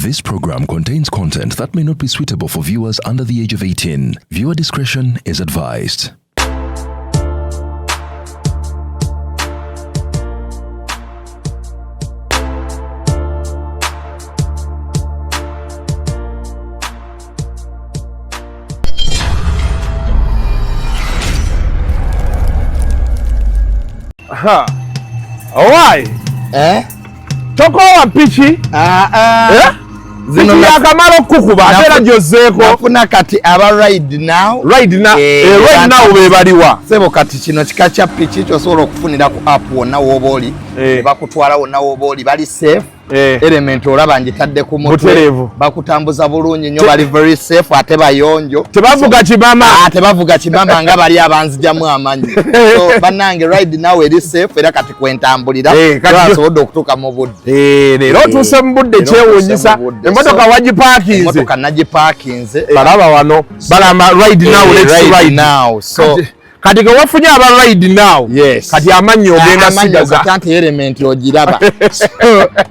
This program contains content that may not be suitable for viewers under the age of 18. Viewer discretion is advised. Owai. Eh? Tokowa piki. Ah ah. Eh? Zino yakamala okukuba ate era gy'ozzeeko. Nafuna kati aba ride now. Ride now. Eh, eh, right now be baliwa. Sebo kati kino kika kya piki ky'osobola okufunira ku app wonna w'oba oli. Eh. Bakutwala wonna w'oba oli bali safe. Eh. Element olaba ngitadde ku mutwe. Butereevu. Bakutambuza bulungi nnyo bali very safe ate bayonjo. Tebavuga kimama. Ah, tebavuga kimama nga bali abanzijamu amanyi. So bannange ride now eri safe era kati kwentambulira. Eh, kati nsobodde okutuuka mu budde. Eh, leero otuuse mu budde Leero kyewuunyisa. otuuse mu budde. Emmotoka So, wagipaakinze. Emmotoka nagipaakinze. Balaba wano balamba ride now Eh, let's ride ride now. So Kati ke wafunye aba ride now. Yes. Kati amannyo ogenda Amannyo sigaza. kati anti element ogiraba. So,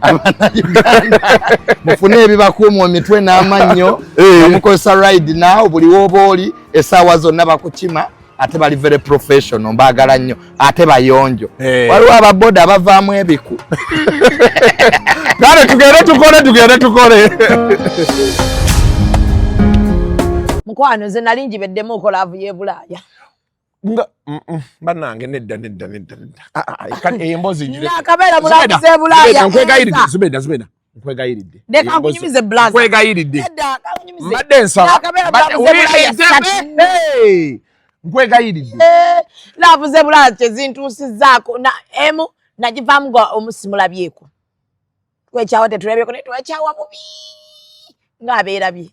Abannayuganda mufune ebibakuuma emitwe n'amannyo Eh. nga mukozesa ride now buli w'oba oli essaawa zonna bakukima ate bali very professional mbaagala nnyo ate bayonjo. Eh. Waliwo ababoda abavaamu ebiku. Kale tugende tukole tugende tukole. Mukwano nze nali njibeddemu okola y'e Bulaaya. Nga bannange nedda nedda nedda nedda. Ah, ah, kati eyo emboozi njire. Nakabeera mulamuzi e Bulaaya. Zubeda, nkwegayiridde Enza. Zubeda Zubeda nkwegayiridde. Leka Eyo emboozi- nkunyumize blaza. Nkwegayiridde. Nedda, kankunyumize. Mbadde nsaba. Nakabeera Mbadde- mulamuzi e Bulaaya Wulira, hey! Nkwegayiridde. Eh, laavu z'e Bulaaya kye zintuusizzaako na emu nagivaamu nga omusimulabyeko. Twekyawa tetulabyeko naye twekyawa bubi ng'abeerabye.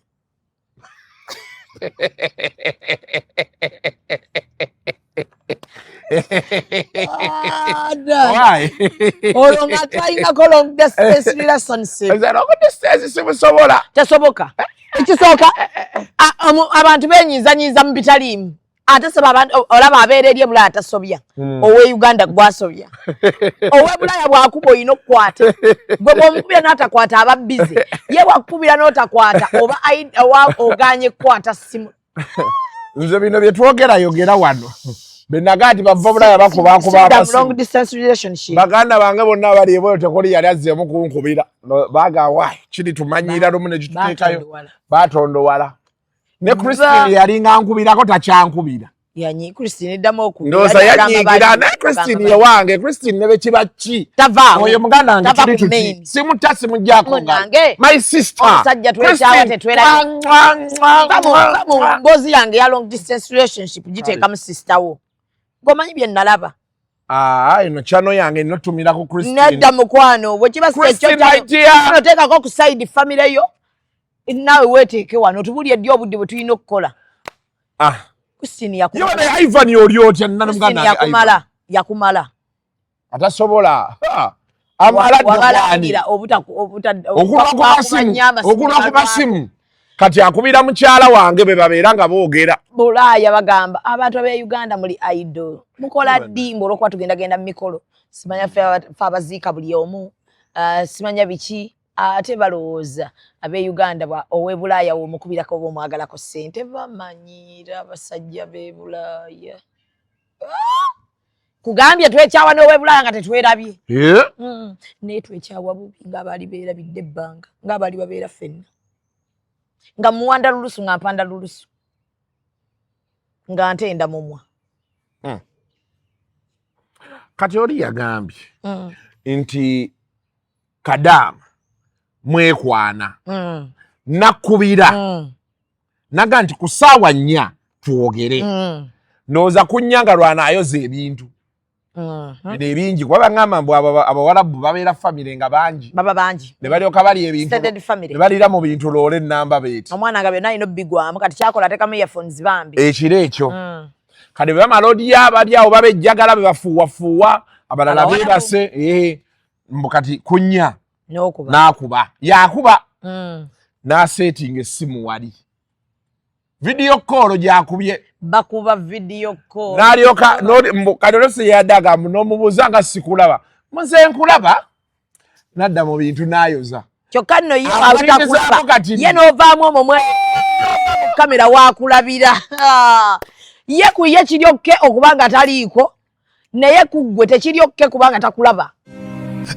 Ah, dda. Why? Olwo nga twalinako long distance relationship. Nze long distance sibusobola. Tesoboka. Ekisooka abantu benyiizanyiiza mu bitaliimu. Ate saba abantu olaba abeera eri e Bulaaya tasobya. Ow'e Uganda gwasobya. Ow'e Bulaaya bw'akuba olina okukwata. Gwe bw'omukubira n'atakwata aba bbize. Ye bw'akukubira n'otakwata oba oba ogaanye kukwata ssimu. Nze bino bye twogera yogera wano. Bye nagaa nti bava Bulaaya bakuba nkuba Sidda mu amasimu. long distance relationship. Baganda bange bonna abali ebweru tekuli yali azzeemu kunkubira. Baga why kiri tumanyiira lumu ne kituteekayo. Batondowala. Batondowala. Ne Christine yalinga ankubirako takyankubira. Yanyi Christine eddamu okubira. Ndowooza Yali agamba yanyiigira bali- naye Christine bagamba ye wange Christine ne bwe kiba ki. Tavaawo. Oyo muganda wange Tava kiri ku tuti. main. Simuta simuggyako ngalo. Munnange. My sister. Omusajja twekyawa Christine. tetwerabye. Mwa, mwa, mwa, Va mu mwa. mboozi yange ya long distance relationship giteekamu sister wo. Ng'omanyi bye nalaba. Ah, eno channel yange nnotumira ku Christine. Nedda mukwano bwe kiba si ekyo Christine, kyano- my dear. Kano teekako ku side family yo naawe weeteeke wano tubulye ddi obudde bwe tulina okukola. Ah. Christine Yo yakumala. ne Ivan oli otya nna Christine muganda wange Ivan. yakumala. Yakumala. Atasobola. Ha. Amala dda kwani. Wabalangira obuta obuta Okulwa ku masimu. Okulwa ku masimu. Kati akubira mukyala wange be babeera nga boogera. Bulaaya bagamba abantu ab'e Uganda muli idol. Mukola ddi mbu olw'okuba tugendagenda mu mikolo. Simanya ffe abaziika buli omu. Simanya biki ate balowooza ab'e Uganda bwa ow'e Bulaaya w'omukubirako oba omwagalako ssente bamanyiira abasajja b'e Bulaaya. Kugambye twekyawa n'ow'e Bulaaya nga tetwerabye. Eh? Naye twekyawa bubi ng'abaali beerabidde ebbanga ng'abaali babeera ffenna. Nga muwanda lulusu nga mpanda lulusu. Nga ntenda mumwa. Kati oli yagambye nti Kadaama mwekwana nakubira naga nti ku ssaawa 4 twogere. Ndowooza ku nnya nga lwanaayoza ebintu. Bino ebingi kuba bangamba mbu abawarabu babeera famire nga bangi. Baba bangi. Ne balyoka balya ebintu. Extended family. Ne baliira mu bintu loole ennamba beeti. Omwana nga byonna alina obbigwamu kati kyakola ateekamu earphones bambi. Ekiro ekyo. Kati bwe bamala olya bali awo babejjagala be bafuuwafuuwa abalala Abawarabu. beebase. Mbu kati ku nnya. N'okuba. N'akuba. Yakuba. N'aseetinga essimu wali. Video call gy'akubye. Bakuba video call. N'alyoka, n'oli, mbu, kati olwose yaddaga mbu n'omubuuza nga sikulaba. Muze nkulaba. N'adda mu bintu n'ayoza. Kyokka nno ye Akulingizaako abatakulaba kati. Ye n'ovaamu omwo mu kamera waakulabira. Ye ku ye kiri okay okuba nga taliiko, naye ku ggwe tekiri okay kubanga takulaba.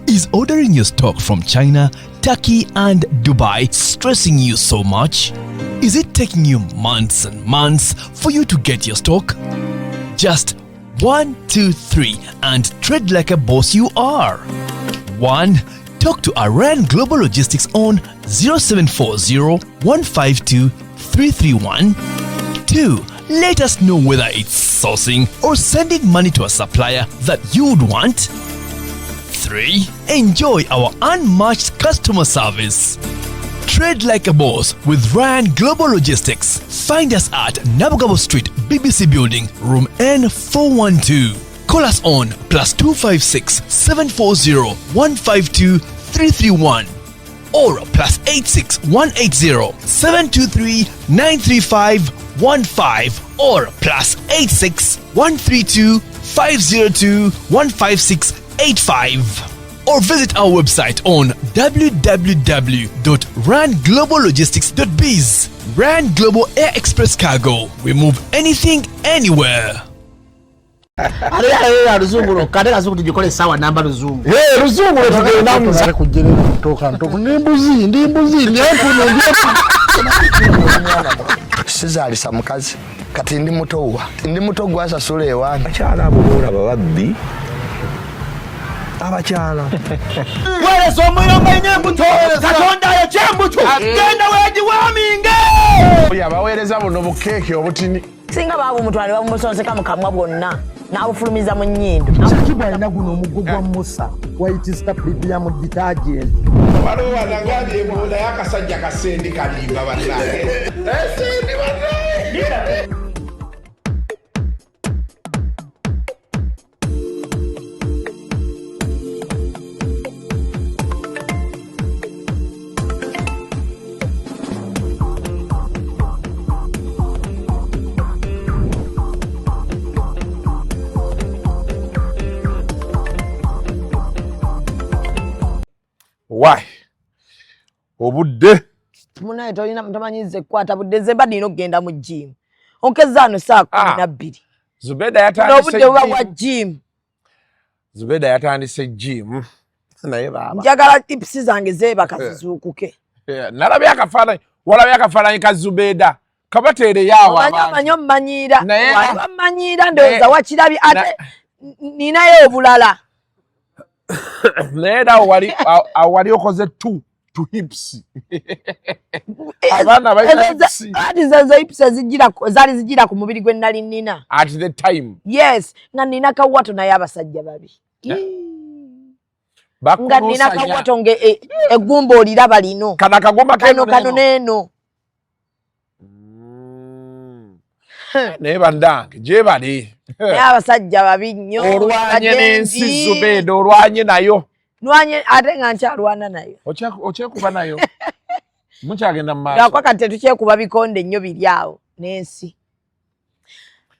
Is ordering your stock from China, Turkey, and Dubai stressing you so much? Is it taking you months and months for you to get your stock? Just 1, 2, 3 and trade like a boss you are. 1. Talk to Iran Global Logistics on 0740 152 331. 2. Let us know whether it's sourcing or sending money to a supplier that you would want. 3. Enjoy our unmatched customer service. Trade like a boss with Ryan Global Logistics. Find us at Nabugabo Street, BBC Building, room N412. Call us on +256 740 152 331 or +86 180 723 935 15 or +86 132 502 156 85 or visit our website on www.rangloballogistics.biz. Rand Global Air Express Cargo. We move anything, anywhere. Ate ate luzungu lwokka, ate kazungu tugikole essaawa namba luzungu. Eh, luzungu lwe tugendamu. Kujjerera ntoka ndi mbuzi, ndi mbuzi, ndi empunu, ndi empunu. Sizaalisa mukazi, kati ndi muto wa ndi muto gwasasula ewange. Abakyala abo boolaba babbi abakyala. Weereza omuyomba nnyo embuto, Katonda ayokya embuto, genda weegiwaaminge. Oyo abaweereza buno bukeeke obutini. Singa baabumutwala ne babumusonseka mu kamwa bwonna n'abufulumiza mu nnyindo. Kibu alina guno omuggo gwa Musa, White Star Premium Detergent. Waliwo wanagambye mbu naye akasajja kasendi kalimba bannange. Esendi bannange. Why? Obudde. Munaye tolina tomanyiza ekkwata budde. Nze mba nina okugenda mu gym onkezaano saa kumi Ah. na bbiri. Zubeda yatandise N'obudde buba gym. bwa gym. Zubeda yatandise gym. Naye baaba. Njagala hips zange zeebaka zizuukuke. Eh, nalabye akafaananyi, walabye akafaananyi ka Zubeda kabateereyo awo Omanyi abantu. omanyi omumanyiira Naye- wammanyiira ndowooza wakirabye ate ninayo obulala. Naye era awo wali awo wali okoze two hips. Abaana balina hips. Ati zezo hips zaali zijira ku mubiri gwe nali nina. At the time. Yes, nga nina kawato naye abasajja babi. Nga nina Bakuluusanya. kawato nga eggumba oliraba lino. Kano akagumba kano keno kano neno. N'eno. Naye bannange gyebale. Naye abasajja babi nnyo. Olwanye n'ensi. Bagenzi. Zubeda olwanye nayo. Nwanye ate nga nkyalwana nayo. Okyekuba nayo, mukyagenda mu maaso. Lwakwa kati tetukyekuba bikonde nnyo biri awo n'ensi,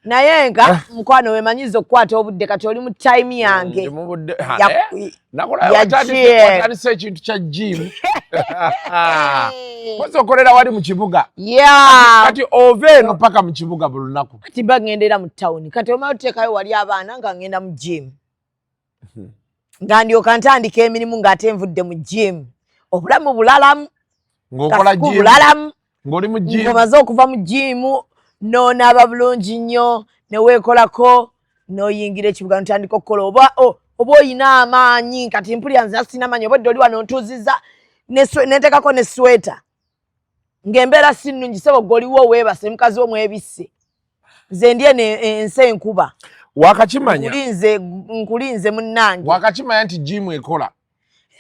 naye nga mukwano wemanyiza okukwata obudde, kati oli mu time yange. Ndi mu budde. Ya gym. Watandise ekintu kya gym kozi okolera wali mu kibuga. Yeah. Kati ova eno paka mu kibuga buli lunaku? Kati mba ŋŋendera mu tawuni, kati omala otuteekayo wali abaana nga ŋŋenda mu gym, nga ndyoka ntandika emirimu ng'ate nvudde mu gym. Obulamu bulalamu. Ng'okola Kasuku gym bulalamu. Ng'oli mu gym. Ng'omaze okuva mu gym n'onaaba bulungi nnyo ne weekolako n'oyingira ekibuga n'otandika okukola oba oyina amaanyi. Kati mpulira nze sina maanyi, obwedde oli wano ntuuziza nenteekako ne sweta ng'embeera si nnungi. Sebo gwe oliwo weebase, mukazi wo mwebisse, nze ndi eno ensi enkuba. Wakakimanya. Nkulinze, nkulinze munnange. Wakakimanya nti gym ekola.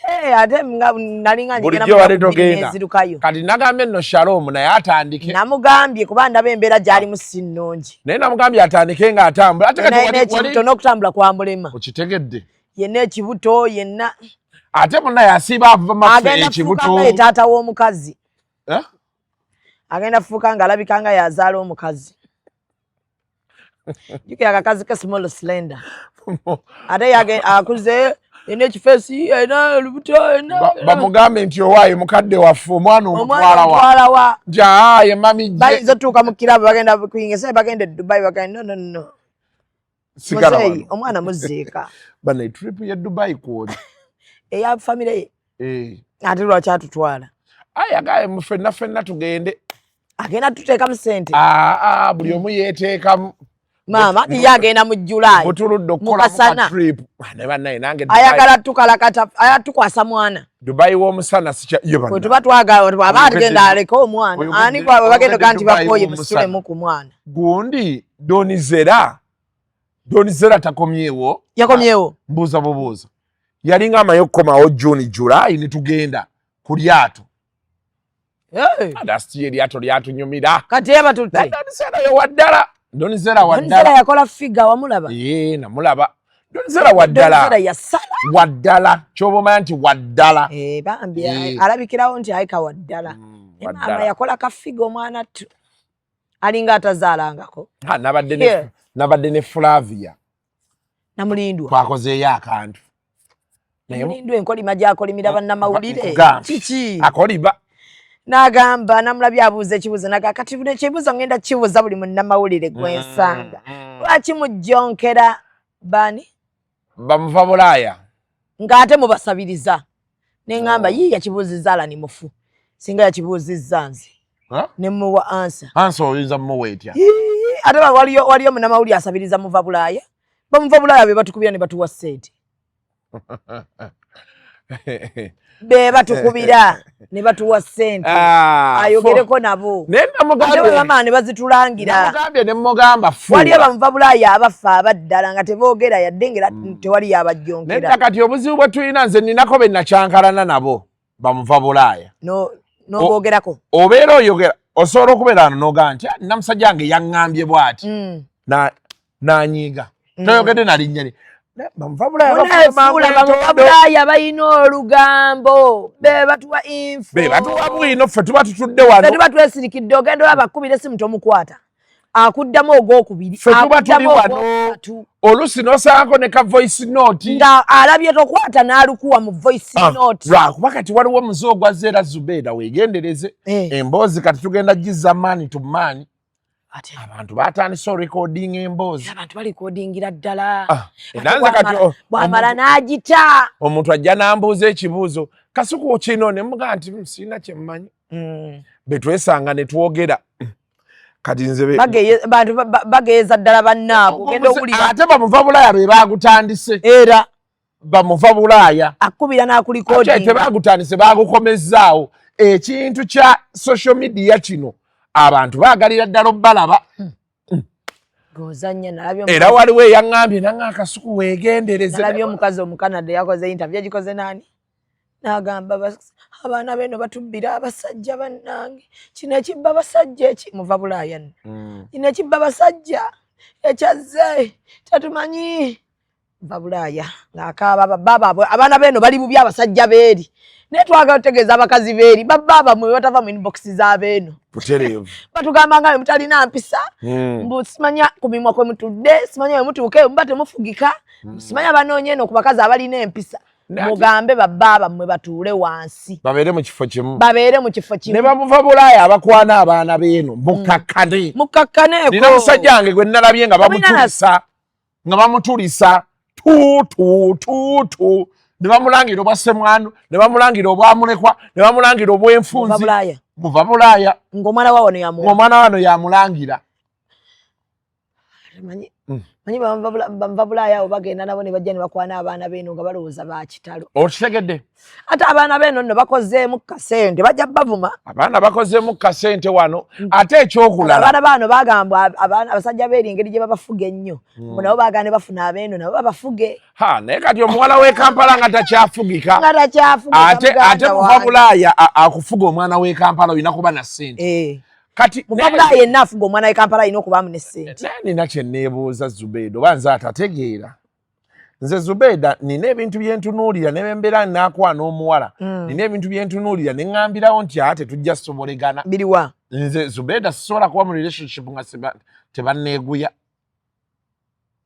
Eh, ate nga nalinga njigenda Bulijjo mu wali nnaku bbiri togenda. nenzirukayo. Kati nagambye nno Shalom naye atandike. Namugambye kuba ndaba embeera gy'alimu si nnungi. Naye namugambye atandike ng'atambula ate kati Naye n'ekibuto n'okutambula kwamulema. Okitegedde. Yenna ekibuto yenna. Ate munnaye asiiba ava maffe. Agenda Ekibuto. fuuka nga ye taata w'omukazi. Eh? Agenda fuuka nga alabika nga yazaala omukazi. Jjukira akakazi ke small slender, ate akuze. Ena ekifesi, ena olubuto, ena Bamugambe nti owaaye mukadde waffe omwana omwana omutwala wa omutwala wa? Nti aaye mami je Bayinza otuuka mu kirabu, bagenda kuyinga, bagenda e Dubai, bagenda no, no, no. Sigala Muzeeyi, wano. omwana muziika. Bana, trip ye Dubai kwoli. Eya famire ye. Eh. Ate lwaki atutwala? Aye agaye mu ffenna ffenna tugende. Agenda tuteekamu sente. Aa, ah, buli omu yeeteekamu. Maama ati ye agenda mu July. Butuludde okukolamu ka Mukasana. trip. Ah, ne bannaye nange Dubai- Ayagala tukalakata, ayagala tukwasa mwana. Dubai w'omusana sikya ye Bwe banna. tuba twagala aba agenda aleke omwana. Ani gwabwe bagenda ogaa nti Dubai bakooye w'omusana. musulemu ku mwana. Gundi Donizera. Donizera takomyewo. Yakomyewo. Mbuuza bubuuza. Yalinga amaye okukomawo June, July ne tugenda ku lyato. Hey. Last year eryato lyatunyumira. Kati ye batutte. Donizera yo waddala. Donizera Donizera waddala. yakola figa, wamulaba? Ye namulaba. Donizera waddala. Donizera yasala. Waddala. Ky'oba omanya nti waddala. Eh, bambi Eh. alabikirawo nti ayika waddala. Ne maama Waddala. yakola ka figa, omwana ttu. Alinga atazaalangako. Ha, nabadde ne Yeah. nabadde ne Flavia. Namulindwa. Twakozeeyo akantu. Naye Namulindwa enkolima gy'akolimira bannamawulire. Nkugamba. Kiki? Akoliba. N'agamba namulabye abuuza ekibuuzo, naga kati buno ekibuuzo ngenda kibuuza buli munnamawulire gwensanga. Lwaki mujjonkera bani? Bamuva Bulaaya. Ng'ate mubasabiriza. Ne ŋŋamba yii, yakibuuzizza Alani mufu. Singa yakibuuzizza nze. Huh? Ne muwa answer. Answer oyinza mumuwa etya? Yii, ate waliyo munnamawulire asabiriza muva Bulaaya. Bamuva Bulaaya be batukubira ne batuwa ssente. Be batukubira ne batuwa ssente. Ah, Ayogereko nabo. Naye Ate bwe namugambye bamala ne bazitulangira. Namugambye ne mugamba fuula. Waliyo bamuva Bulaaya abafa abaddala nga teboogera yadde ngera tewali yabajjonkera. Nedda, kati obuzibu bwe tulina, nze ninako be nakyankalana nabo bamuva Bulaaya. No, n'oboogerako. Obeera oyogera, osobola okubeera wano n'ogamba nti, "Ah, nina musajja wange yaŋŋambye bw'ati." N'anyiiga. Toyogedde na linnya lye. Bamuva Bulaaya bafuna mangu Muneefuula bamuva entondo. Bulaaya balina olugambo, be batuwa info. Be batuwa bwino, ffe tuba tutudde Ffe wano. tuba twesirikidde, ogenda olaba akkubira essimu tomukwata, akuddamu ogwokubiri, Ffe tuba tuli akuddamu wano. ogwokusatu. Oluusi n'osangako ne ka voice note. Nga alabye tokwata n'alukuwa mu voice Ah, note. Lwakuba kati waliwo omuze ogwazze era, Zubeeda, weegendereze. Eh. Emboozi kati tugenda gizza maani to maani. Ate Abantu batandise orekodinga emboozi. abantu balikodingira ddala. Ah, Ate era nze kati bw'amala n'agita. Omuntu ajja n'ambuuza ekibuuzo, "Kasuku, kino?" Ne mugamba nti, "Sirina kye mmanyi." Be twesanga ne twogera kati nze Bantu bageeza ddala bannaabwe, ogenda owulira. Ate bamuva Bulaaya be baagutandise. Era Bamuva Bulaaya akubira Actually, n'akulikodinga. Tebaagutandise, baagukomezzaawo. Ekintu kya social media kino abantu baagalira ddala obbalaba. Gozanya nalabye Era waliwo eyaŋŋambye naŋŋa, "Akasuku, weegendereze." Nalabye omukazi Omukanada yakoze interview, yagikoze nani, n'agamba abaana beno batubbira abasajja. Bannange, kino ekibba abasajja eki muva Bulaaya nno, kino ekibba abasajja ekyazze tetumanyi va Bulaaya ng'akaaba babba baabwe, abaana beno bali bubi, abasajja beeri. Naye twagala otegeeza abakazi beeri, babba bammwe batava mu inbox z'abeeno. Butereevu. Batugamba nga bwe mutalina mpisa, mbu simanya ku mimwa kwe mutudde, simanya bwe mutuuka eyo muba temufugika, simanya banoonya eno ku bakazi abalina empisa. Mugambe babba bammwe batuule wansi. Babeere mu kifo kimu. Babeere mu kifo kimu. Ne bamuva Bulaaya abakwana abaana beeno, mukakkane. Mukakkaneeko. Nina musajja wange gwe nalabye nga Tomina bamutulisa, nga bamutulisa tutututu, ne bamulangira obwa ssemwandu, ne bamulangira obwamulekwa, ne bamulangira Muva obwenfunzi. Bulaaya. Muva Bulaaya. Ng'omwana wa wano yamuwa. Ng'omwana wano yamulangira. Manyi bamuva Bulaaya abo bagenda nabo ne bajja ne bakwana abaana beeno nga balowooza bakitalo. Okitegedde? Ate abaana beeno nno bakozeemu kasente, bajja bavuma. Abaana bakozeemu kasente wano. Ate ekyokulala, Abaana baano bagambwa abasajja beeri engeri gye babafuga ennyo, mbu nabo baagala ne bafuna abeeno nabo babafuge. Ha, naye kati omuwala w'e Kampala nga takyafugika. Nga takyafuga. Ate ate muva Bulaaya akufuga omwana w'e Kampala olina kuba na ssente. Eh. Kati Muva Bulaaya yenna afuga omwana w'e Kampala alina okubaamu ne ssente. Naye nina kye neebuuza, Zubeeda, oba nze atategeera. Nze Zubeeda nina ebintu byentunuulira ne bembeera naakwana omuwala, nina ebintu byentunuulira ne ŋŋambirawo nti ate tujja sobolegana. Biriwa? Nze Zubeeda sisobola kuba mu relationship nga tebanneeguya.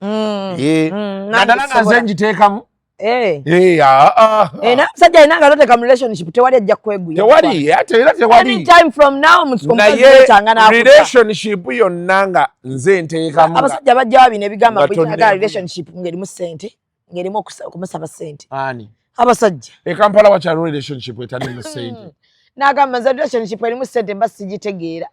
Nange Naddala nga nze sisobola. ngiteekamu. Eh. Eh, ah, ah. Eh, musajja alina nga toteka mu relationship tewali ajja kweguya. Tewali, ate era tewali. Anytime from now Naye relationship yonna nga nze nteekamu. Abasajja bajja bino ebigamba bwetaaga relationship ng'erimu ssente, ng'erimu okumusaba ssente. Ani? Abasajja. E Kampala wakyaliwo relationship etalimu ssente. N'agamba nze relationship erimu ssente mba sigitegeera.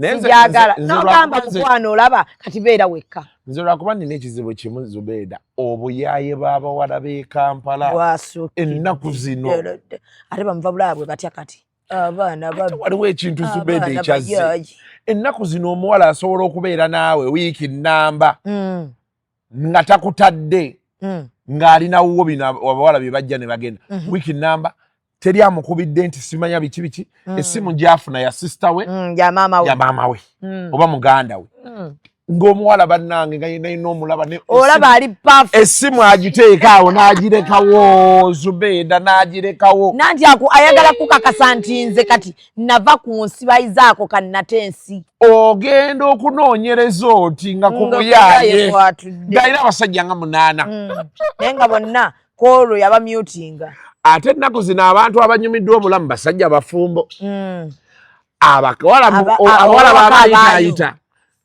Sijagala. N'ogamba mukwano olaba kati beera wekka. Nze lwakuba nina ekizibu kimu Zubeeda, obuyaaye bw'abawala b'e Kampala ennaku zino. Ate bamuva Bulaaya bwe batya kati. Abaana babbi. Waliwo ekintu Zubeeda ekyazze. Ennaku zino omuwala asobola okubeera naawe wiiki nnamba nga takutadde ng'alina wuwo bino abawala bye bajja ne bagenda wiiki nnamba teri amukubidde nti simanya biki biki essimu gy'afuna ya sisita we ya maama we oba muganda we ng'omuwala bannange nga yenna yenna omulaba olaba ali pafu essimu agiteeka awo n'agirekawo Zubeeda n'agirekawo nanti ayagala kukakasa nti nze kati nava ku nsi bayizaako kannate ensi ogenda okunoonyereza oti nga ku muyaaye ng'alina abasajja nga 8 naye nga bonna kwolwo yabamyutinga. Ate ennaku zino abantu abanyumiddwa obulamu basajja bafumbo abawala babayitaayita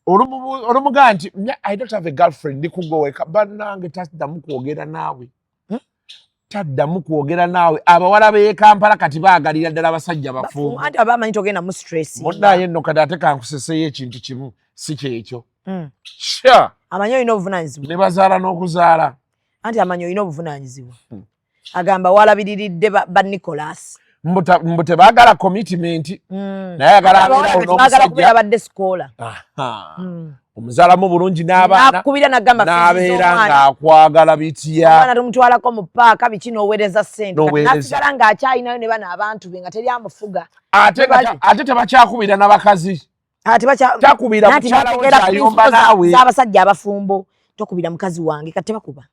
olumugaa nti I don't have a girlfriend ndi kugoweka bannange taddamu kwogera naawe taddamu kwogera naawe. Abawala b'e Kampala kati baagalira ddala abasajja bafumbo anti abamanyi togenda mu stress munnaye nno kati ate kankuseseyo ekintu kimu si kyekyo sha amanyi olina obuvunaanyizibwa ne bazaala n'okuzaala anti amanyi olina obuvunaanyizibwa agamba walabiriridde ba Nicholas mbu tebaagala commitment naye ayagala abeerawo n'omusajja badde sikola omuzaalamu bulungi n'abaana nakubira nagamba n'abeera ng'akwagala bitya omwana tumutwalako mu paaka biki n'oweereza ssente nasigala ng'akyalinayo ne bano abantu be nga teri amufuga ate tebakyakubira n'abakazi takubira mukyala we kyayomba naawe abasajja abafumbo tokubira mukazi wange kati tebakuba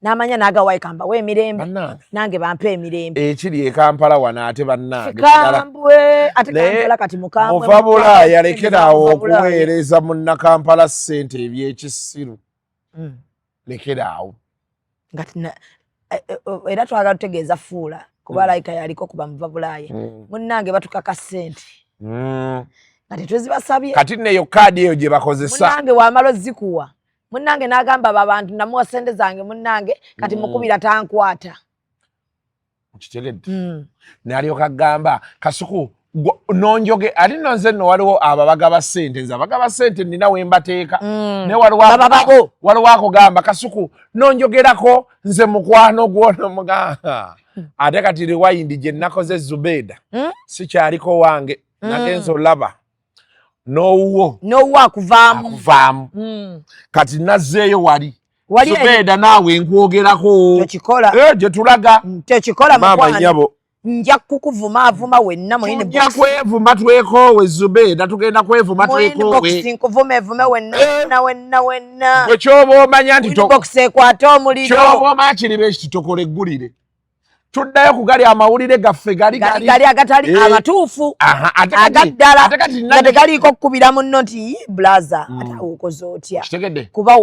n'amanya n'agawayi kamba we emirembe nange bampe emirembe ekiri e Kampala wano ate bannange kambwe ate Kampala kati mukambwe muva Bulaaya lekeraawo okuweereza munnakampala ssente ebyekisiru lekeraawo nga era twagala tutegeeza fuula kuba alayika yaliko kuba muva Bulaaya munnange batukaka ssente nga tetuzibasabye kati neyo kaadi eyo gye bakozesa munnange wamala ozikuwa munnange n'agamba abo abantu namuwa ssente zange munnange kati mukubira tankwata okitegedde n'alyoka agamba Kasuku nonjoge ate nno nze nno waliwo abo abagaba ssente nze abagaba ssente nina we mbateeka naye waliwo akugamba Kasuku nonjogerako nze mukwano gwonomugamba ate kati rewayindi gye nakoze Zubeeda sikyaliko wange nagenza olaba n'owuwo n'owuwo akuvaamu kati nazzeeyo wali Zubeeda naawe nkwogerako tekikola gye tulaga tekikola maama nnyabo nja kukuvuma avuma wenna tujja kwevuma twekoowe Zubeeda tugenda kwevuma twekoowe nkuvuma evume wenna wenna wenna wenna gwe kyoba omanya nti inbox ekwate omuliro kyoba omanya kiriba ekititokola eggulire tuddayo ku gali amawulire gaffe gali gali agatali amatuufu agaddala nga tegaliiko kukubira munno nti blaza ate okoze otya kuba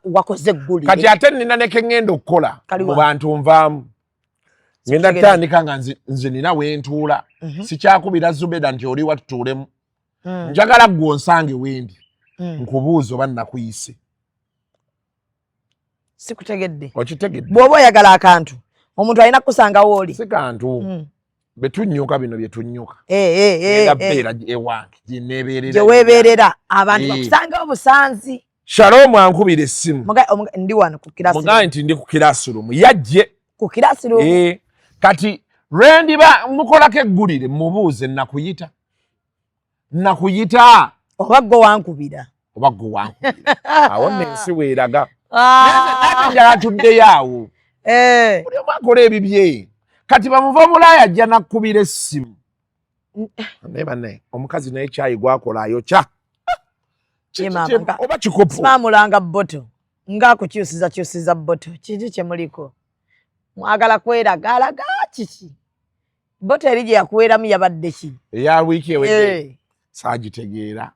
wakoze eggulire kati ate nina ne ke ŋŋenda okukola mu bantu nvaamu ngenda kutandika nga nze nina wentuula sikyakubira Zubeeda nti oli watutuulemu njagala ggwe onsange wendi nkubuuza oba nakuyise sikutegedde okitegedde bw'oba oyagala akantu omuntu alina kukusanga wooli si kantu betunnyuka bino byetunnyuka ngenda beera ewange gye gye weebeerera abantu bakusangawo busanzi Shalom ankubira essimu ndi wano ku kirasi mugambe nti ndi ku kirasirumu yajje ku kirasirumu kati lwendiba mukolako eggulire mubuuze nakuyita nakuyita oba gwe wankubira oba gwe wankubira awo nno ensi weeraga nate njala tuddeyo awo buli omu akola ebibye kati bamuva Bulaaya ajja nakkubira essimu naye bannaye omukazi naye kyayi gwakola ayokya oba kikopo simamulanga bboto ng'akukyusiza kyusiza bboto kiki kye muliko mwagala kweragalaga kiki bboto eri gye yakuweeramu yabadde ki eya wiiki ewedde saagitegeera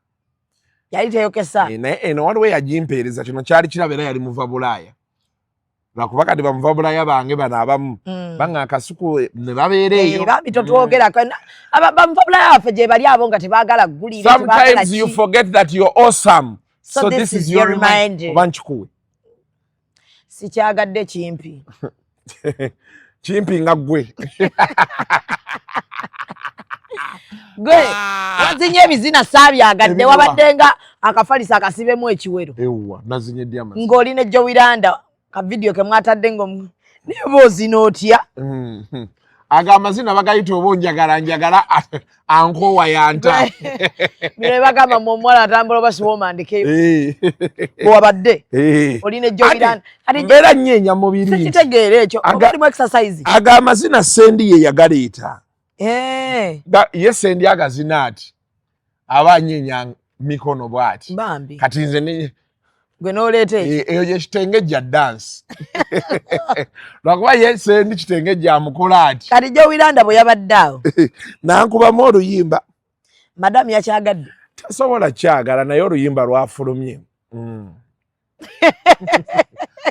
yali teyokesa naye eno waliwo eyagimpeereza kino kyali kiraba era yali muva Bulaaya Lwakuba kati bamuva bulaya bange bano abamu banga akasuku ne babeera eyo. Eh, bambi totwogerako. Bamuva bulaya baffe gye bali abo nga tebaagala ggulire. Sometimes you forget that you're awesome. So this is your reminder. Oba nkikuwe. Sikyagadde kimpi. Kimpi nga ggwe. Gwe wazinye ebizina saabyagadde, wabadde nga akafalisa akasibemu ekiwero. Ewa, nazinye ddi amazina? Ng'oli ne Joey Landa ka video ke mwatadde ng'omu naye oba ozina otya? Ago amazina bagayita oba onjagala njagala ankoowa yanta. Bino bagamba mu omuwala atambula oba siwoomandikeyo. Bwewabadde oli ne Joey Landa. Mbeera nnyeenya mubiri. Sikitegeera ekyo, oba olimu exercise. Ago amazina Sendi ye yagaleeta. Ye Sendi agazina ati aba anyeenya mikono bw'ati. Bambi. Kati nze ne gwe n'oleeta ekyo. Eyo ye kitengejja dance. Lwakuba ye Sendi kitengejja amukola ati. Kati Joey Landa bwe yabadde awo. Nankubamu oluyimba. Madamu yakyagadde. Tasobola kyagala naye oluyimba lwafulumye.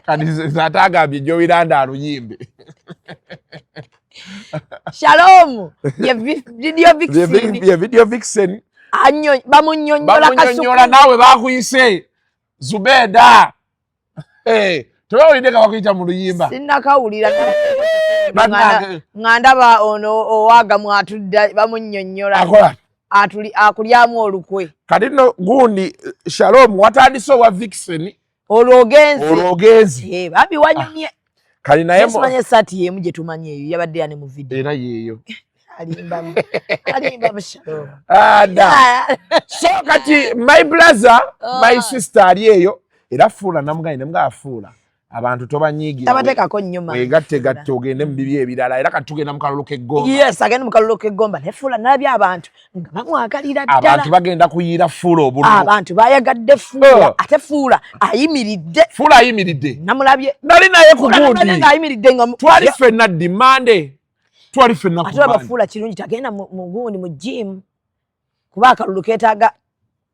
Kati nze ate agambye Joey Landa aluyimbe. Shalom ye video vixen. Ye video vixen. Bamunnyonnyola kasuku. Bamunnyonnyola naawe bakuyise Zubeda. Hey, tebawulidde nga bakuyita mu luyimba. Sinnakawulira. Bannange. Nga ndaba ono owaga mwatudde bamunnyonnyola. Akola. Atuli akulyamu olukwe. Kati nno gundi Shalom watandise owa vixen. Olwo ogenze. Olwo ogenze. Bambi wanyumye. Kali naye Simanyi essaati y'emu gye tumanyi eyo yabadde yani mu video. Era yeeyo. Alimbamu. Alimbamu Shalom. Ada. So kati my brother, my sister ali eyo era fuula namugaye ne mugafuula. Abantu tobanyiigira. Tabateekako nnyo maanyi. Weegatte gatte ogende mu bibi ebirala era kati tugenda mu kalulu k'eggomba. Yes, agenda mu kalulu k'eggomba. Naye Fuula nalabye abantu nga bamwagalira ddala. Abantu bagenda kuyiira Fuula obululu. Abantu bayagadde Fuula. Ate Fuula ayimiridde. Fuula ayimiridde. Namulabye. Nali naye ku Fuula gundi. namulabye ng'ayimiridde nga mu- Twali ffenna ddi Monday. Twali ffenna ku Ate olaba Monday. Fuula kirungi tagenda mu gundi mu gym. Kuba akalulu keetaaga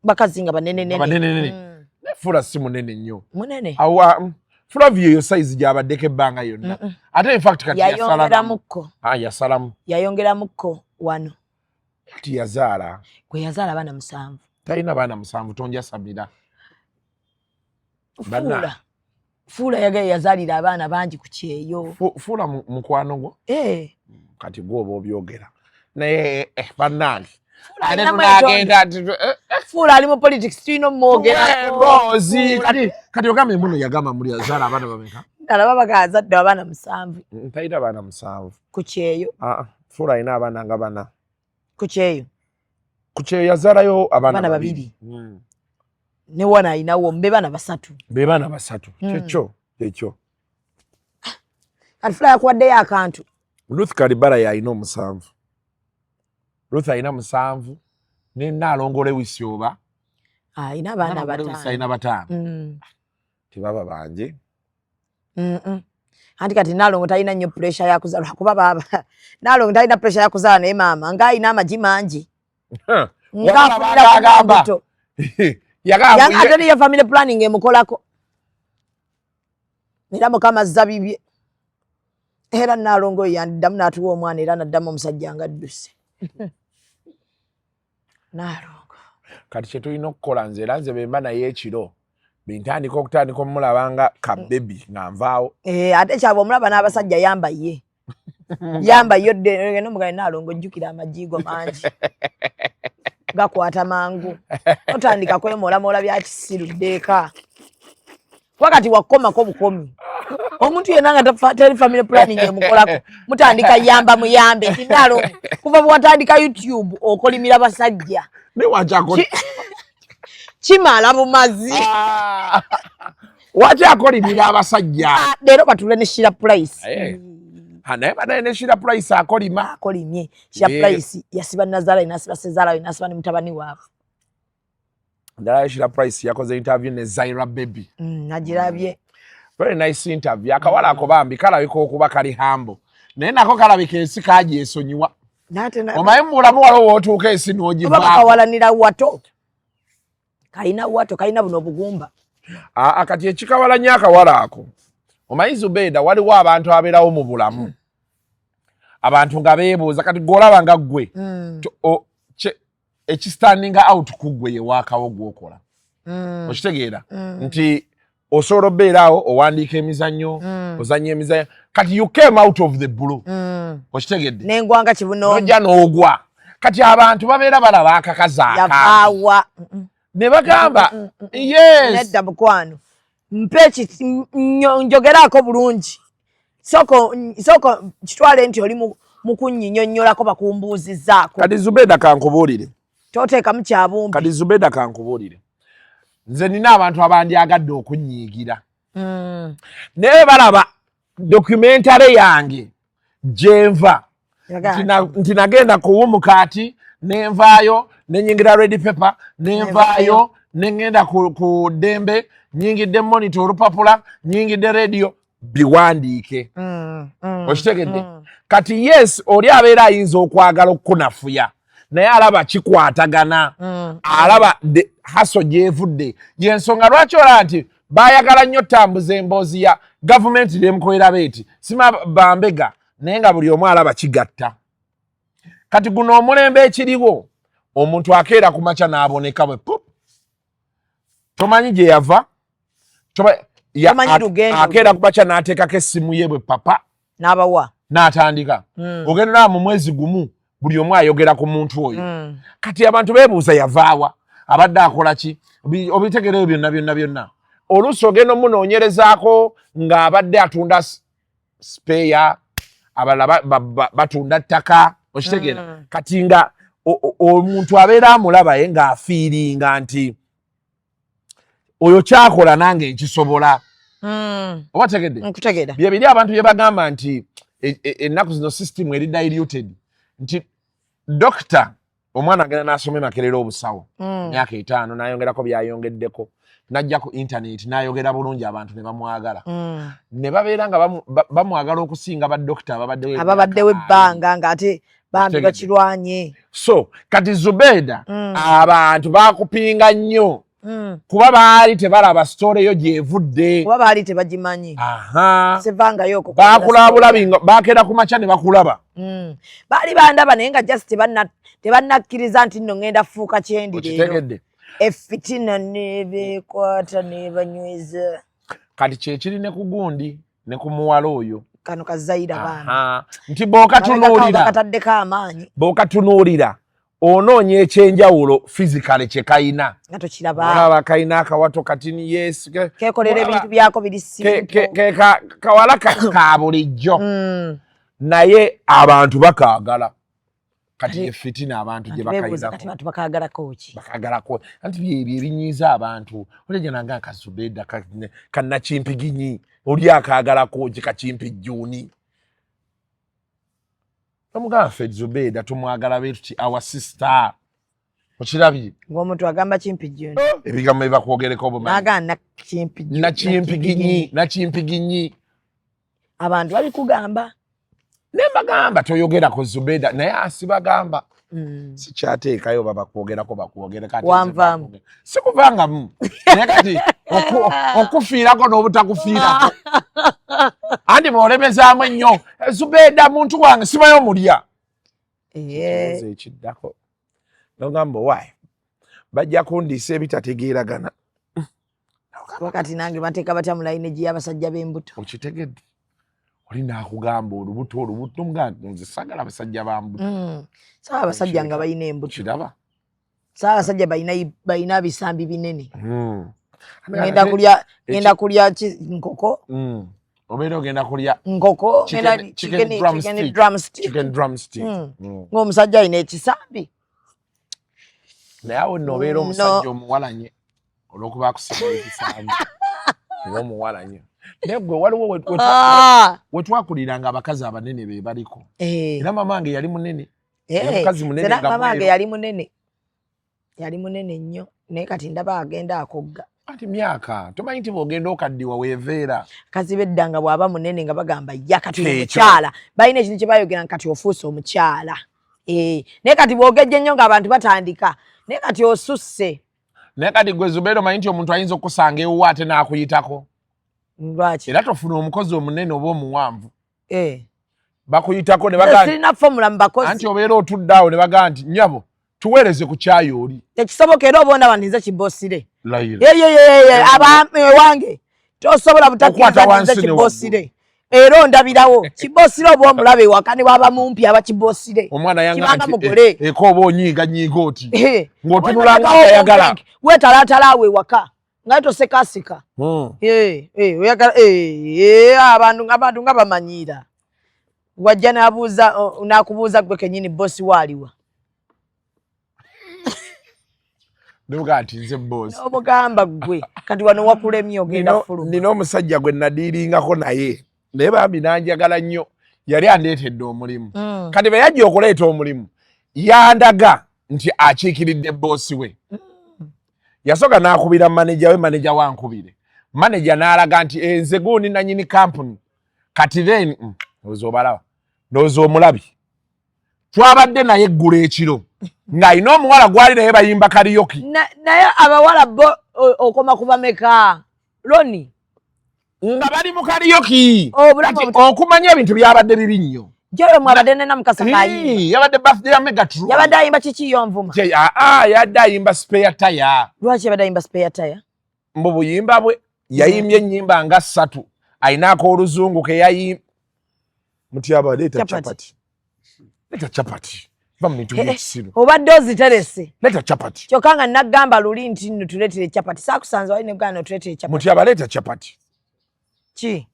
bakazi nga banenenene. Banenenene. Naye Fuula si munene nnyo. Munene. Awa, Flavio eyo size gy'abaddeko ebbanga yonna. Ate in fact kati yasalamu. Yayongeramukko. Yasalamu. Yayongeramukko wano. Kati yazaala. Gwe yazaala abaana 7. Talina baana 7 tonjasamira. Fuula. Fuula yagaye yazaalira abaana bangi ku kyeyo. Fuula mukwano gwo? Kati gwe oba obyogera. Naye bannange. Fuula alina mwetonde. Fuula ali mu politics tulina omwogerako. Emboozi. Kati ogambye muno yagamba muli yazaala abaana bameka? Alaba bagazadde abaana 7. Talina abaana 7. Ku kyeyo. Fuula alina abaana nga 4. Ku kyeyo. Ku kyeyo yazaalayo abaana Abaana babiri. babiri. Ne wana alinawo be baana 3. Be baana 3. Kyekyo, kyekyo. Kati Fuula yakuwaddeyo akantu. Ruth Kalibala yalina 7. Ruth alina 7. Ne Nnaalongo Lewis oba. Alina abaana Nnaalongo Lewis 5. alina 5. Tebaba bangi. Anti kati Nnaalongo talina nnyo pressure ya kuzaala kuba baaba. Nnaalongo talina pressure ya kuzaala naye maama ng'alina amagi mangi. Ng'afunira ku Wabula mbuto. Yagamba Yanga ate niyo family planning emukolako. Era Mukama azza bibye. Era Nnaalongo oyo yandiddamu n'atuwa omwana era n'addamu omusajja ng'adduse. Nnaalongo. Kati kye tulina okukola nze era nze bwe mba naye ekiro bwe ntandika okutandika omulaba nga ka baby nga nvaawo. Ate kyaba omulaba n'abasajja yamba ye. Yamba ye odde, ogenda omugamba Nnaalongo ojjukira amajigo mangi. Gakwata mangu. Otandika kwemoolamoola bya kisiru ddeeka. Kuba kati wakomako bukomi. Omuntu yenna nga teri family planning emukolako, mutandika yamba muyambe. Nti Nnaalongo, kuva bwe watandika YouTube okolimira basajja. Ne wajako- Kimala bumazi. Waki akolimira abasajja? Leero batule ne Sheila Price. Naye banaye ne Sheila Price akolima. Akolimye. Sheila Price yasiba Nazaala, n'asiba Sezaala, n'asiba ne mutabani waabwe. Ndala Sheila Price yakoze interview ne Zaira Baby. Nagirabye. Very nice interview. Akawala ako bambi kalabika okuba kali humble. Naye nako kalabika ensi kagyesonyiwa. N'ate na- Omanyi mu bulamu waliwo w'otuuka ensi n'ogivaako. Oba bakawalanira wato. Kalina wato, kalina buno obugumba. Kati ekikawala nnyo akawala ako. Omanyi Zubeeda, waliwo abantu abeerawo mu bulamu, abantu nga beebuuza. Kati gwolaba nga ggwe ekistandinga out ku ggwe yewaakawo gwokola. Okitegeera nti osobola obeeraawo owandiika emizannyo, ozannya emizannyo, kati you came out of the blue. Okitegedde? Nengwanga kibuno. Nojja n'ogwa. Kati abantu babeera balaba akakazi aka Yavaawa? Ne bagamba yes. Nedda mukwano, mpe njogeraako bulungi. Soko soko kitwale nti oli mu kunnyinnyonnyolako, bakumbuuzizzaako. Kati Zubeda, kankubuulire. Toteekamu kyabumpi. Kati Zubeda, kankubuulire, nze nina abantu abandyagadde okunnyiigira, naye balaba documentary yange gyenva nti nagenda ku Wumukaati, nenvaayo nenyingira Red Pepper, nenvaayo nengenda ku Ddembe, nyingidde Monitor, olupapula, nyingidde radio, biwandiike. Okitegedde? Kati yes, oli abeera ayinza okwagala okukunafuya, naye alaba kikwatagana, alaba haso gyevudde. Yensonga lwaki olaba nti bayagala nnyo tambuza emboozi ya gavumenti nemukolera beeti sima bambega, naye nga buli omu alaba kigatta. Kati guno omulembe ekiriwo, omuntu akeera ku makya n'aboneka bwe pup, tomanyi gye yava. Tomanyi lugendo. Akeera ku makya n'ateekako essimu ye bwe papa n'abawa. N'atandika. Ogenda olaba mu mwezi gumu buli omu ayogera ku muntu oyo. Kati abantu beebuuza yavaawa, abadde akola ki? Obitegereyo byonna byonna byonna. Oluusi ogenda omunoonyerezaako ng'abadde atunda spare, abalala batunda ttaka. Okitegeera? Kati nga omuntu abeera amulaba ye ng'afiiringa nti oyo kyakola nange nkisobola. Oba tegedde? Nkutegeera. Bye biri abantu bye bagamba nti ennaku zino system eri diluted, nti dokita omwana agenda n'asoma emakerera obusawo myaka 5, n'ayongerako byayongeddeko, n'ajja ku internet n'ayogera bulungi, abantu ne bamwagala, ne babeera nga bamwagala okusinga badokita ababaddewo ababaddewo emyaka. Ebbanga ng'ate bambi Okitegedde? bakirwanye. So kati Zubeda, abantu bakupinga nnyo kuba baali tebalaba story yo gyevudde. Kuba baali tebagimanyi. Aha. Sevangayo okwo. Bakulaba bulabi nga bakeera ku makya ne bakulaba. Baali bandaba, naye nga just tebannakkiriza nti nno ŋŋenda fuuka kyendi leero. Okitegedde? Efitina nebeekwata nebanyweza. Kati kyekiri ne ku gundi ne ku muwala oyo. Kano kazayira baana. Aha. Nti bw'okatunuulira, bakataddeko amaanyi. Bw'okatunuulira onoonya ekyenjawulo physically kye kayina. Nga tokiraba. Olaba kayina akawato katini, yes. Kekolera ebintu byako biri simple. Kawala ka bulijjo, naye abantu bakaagala. Kati efitina abantu gye Abantu beebuuza kati bakayinako. Bantu bakaagalako ki? Bakagalako anti byebyo ebinyiiza abantu. Olejja nanga akazubeda kannakimpiginyi, oli akaagalako ki kakimpijjuuni? Omugamba ffe Zubeda tumwagala betuti, our sister. Okirabye? Ng'omuntu agamba kimpijjuuni. Ebigambo ebakwogereko obumanyi. Nagaa nakimpijjuuni. Nakimpiginyi, nakimpiginyi. Abantu babikugamba. Ne mbagamba toyogera ku Zubeda, naye asibagamba sikyateekayo. Babakwogerako bakwogere. Kati nze Wanvaamu. Sikuvangamu, naye kati okufiirako n'obutakufiirako, anti bw'olemezaamu ennyo Zubeda muntu wange sibayo mulya. Ekibuuzo ekiddako nogamba owaayi bajja kundiisa ebitategeeragana. Wakati nange bateeka batya mu layini y'abasajja b'embuto? Okitegedde? Oli naakugamba olubuto, olubuto, omugamba nze sagala abasajja ba mbuto. Sawa abasajja nga balina embuto. Kiraba. Sawa abasajja balina bisambi binene. Ngenda Ate- kulya, ngenda kulya nkoko. Obeera ogenda kulya Nkoko. Chicken chicken drumstick. Drumstick. Chicken drumstick. Ng'omusajja alina ekisambi. Naye awo nno obeera omusajja omuwalanye olw'okuba akusinga ekisambi, oba omuwalanye. Naye gwe waliwo we twakuliranga abakazi abanene be baliko. Era mama wange yali munene. Yali mukazi munene Era nga mama wange mweru. yali munene, yali munene nnyo, naye kati ndaba agenda akogga. Ati myaka tomanyi nti bw'ogenda okaddiwa weeveera. Kazi bedda nga bw'aba munene nga bagamba ya kati Kyekyo. omukyala balina ekintu kye bayogera nti kati ofuuse omukyala. Naye kati bw'ogejja ennyo ng'abantu batandika, naye kati osusse. Naye kati gwe Zubeera omanyi nti omuntu ayinza okukusanga ewuwo ate n'akuyitako. Lwaki? Era tofuna omukozi omunene oba omuwanvu. Eh. Bakuyitako ne bagamba sirina formula mu bakozi. Anti obeera otudde awo ne bagamba nti nnyabo tuweereze ku kyayi oli. Tekisoboka era oba ondaba nti nze kibosire. Layira. Yeyeyeye ewange tosobola butakkiriza nti nze kibosire. Era ondabirawo kibosire oba omulaba ewaka ne bwaba mumpi aba kibosire. Omwana yanga Kibanga nti mugole. eka oba onyiiga nyiiga oti. Eh. Ng'otunula nga tayagala. Weetalaatala awo ewaka nga tosekaseka. Eh, eh, oyagala eh, eh, abantu nga bamanyiira. Wajja n'abuuza n'akubuuza gwe kennyini bosi waaliwa. N'omugamba nti nze bosi. N'omugamba ggwe kati wano wakulemye ogenda fuluma. Nina omusajja gwe nadiiringako naye naye bambi n'anjagala nnyo, yali andeetedde omulimu. Kati bwe yajja okuleeta omulimu yandaga nti akiikiridde boosi we. Yasooka n'akubira maneja we, maneja wankubire. Maneja n'alaga nti nze gundi nannyini kampuni. Kati then ndowooza obalaba, ndowooza omulabi. Twabadde naye eggulo ekiro ng'alina omuwala gwali naye bayimba karaoke. Naye abawala bo okoma ku bameka? Loni. Nga bali mu karaoke. Obulamu Kati okumanya ebintu byabadde bibi nnyo. Joyo mwabadde ne Namukasa kayimba. Hii, yabadde birthday ya Megatron. Yabadde ayimba kiki yo nvuma? Je, yabadde ayimba spare tire. Lwaki yabadde ayimba spare tire? Mbu buyimba bwe yayimbye ennyimba nga 3. Ayinaako oluzungu ke yayimba. Mutyaba leeta Chapati. chapati. Leeta chapati. Va mu bintu by'ekisiru. Obadde oziterese. Leeta chapati. Kyokka nga nagamba luli nti nno tuleetere chapati. Saakusanze wali ne bwana tuleetere chapati. Mutyaba leeta chapati. Ki?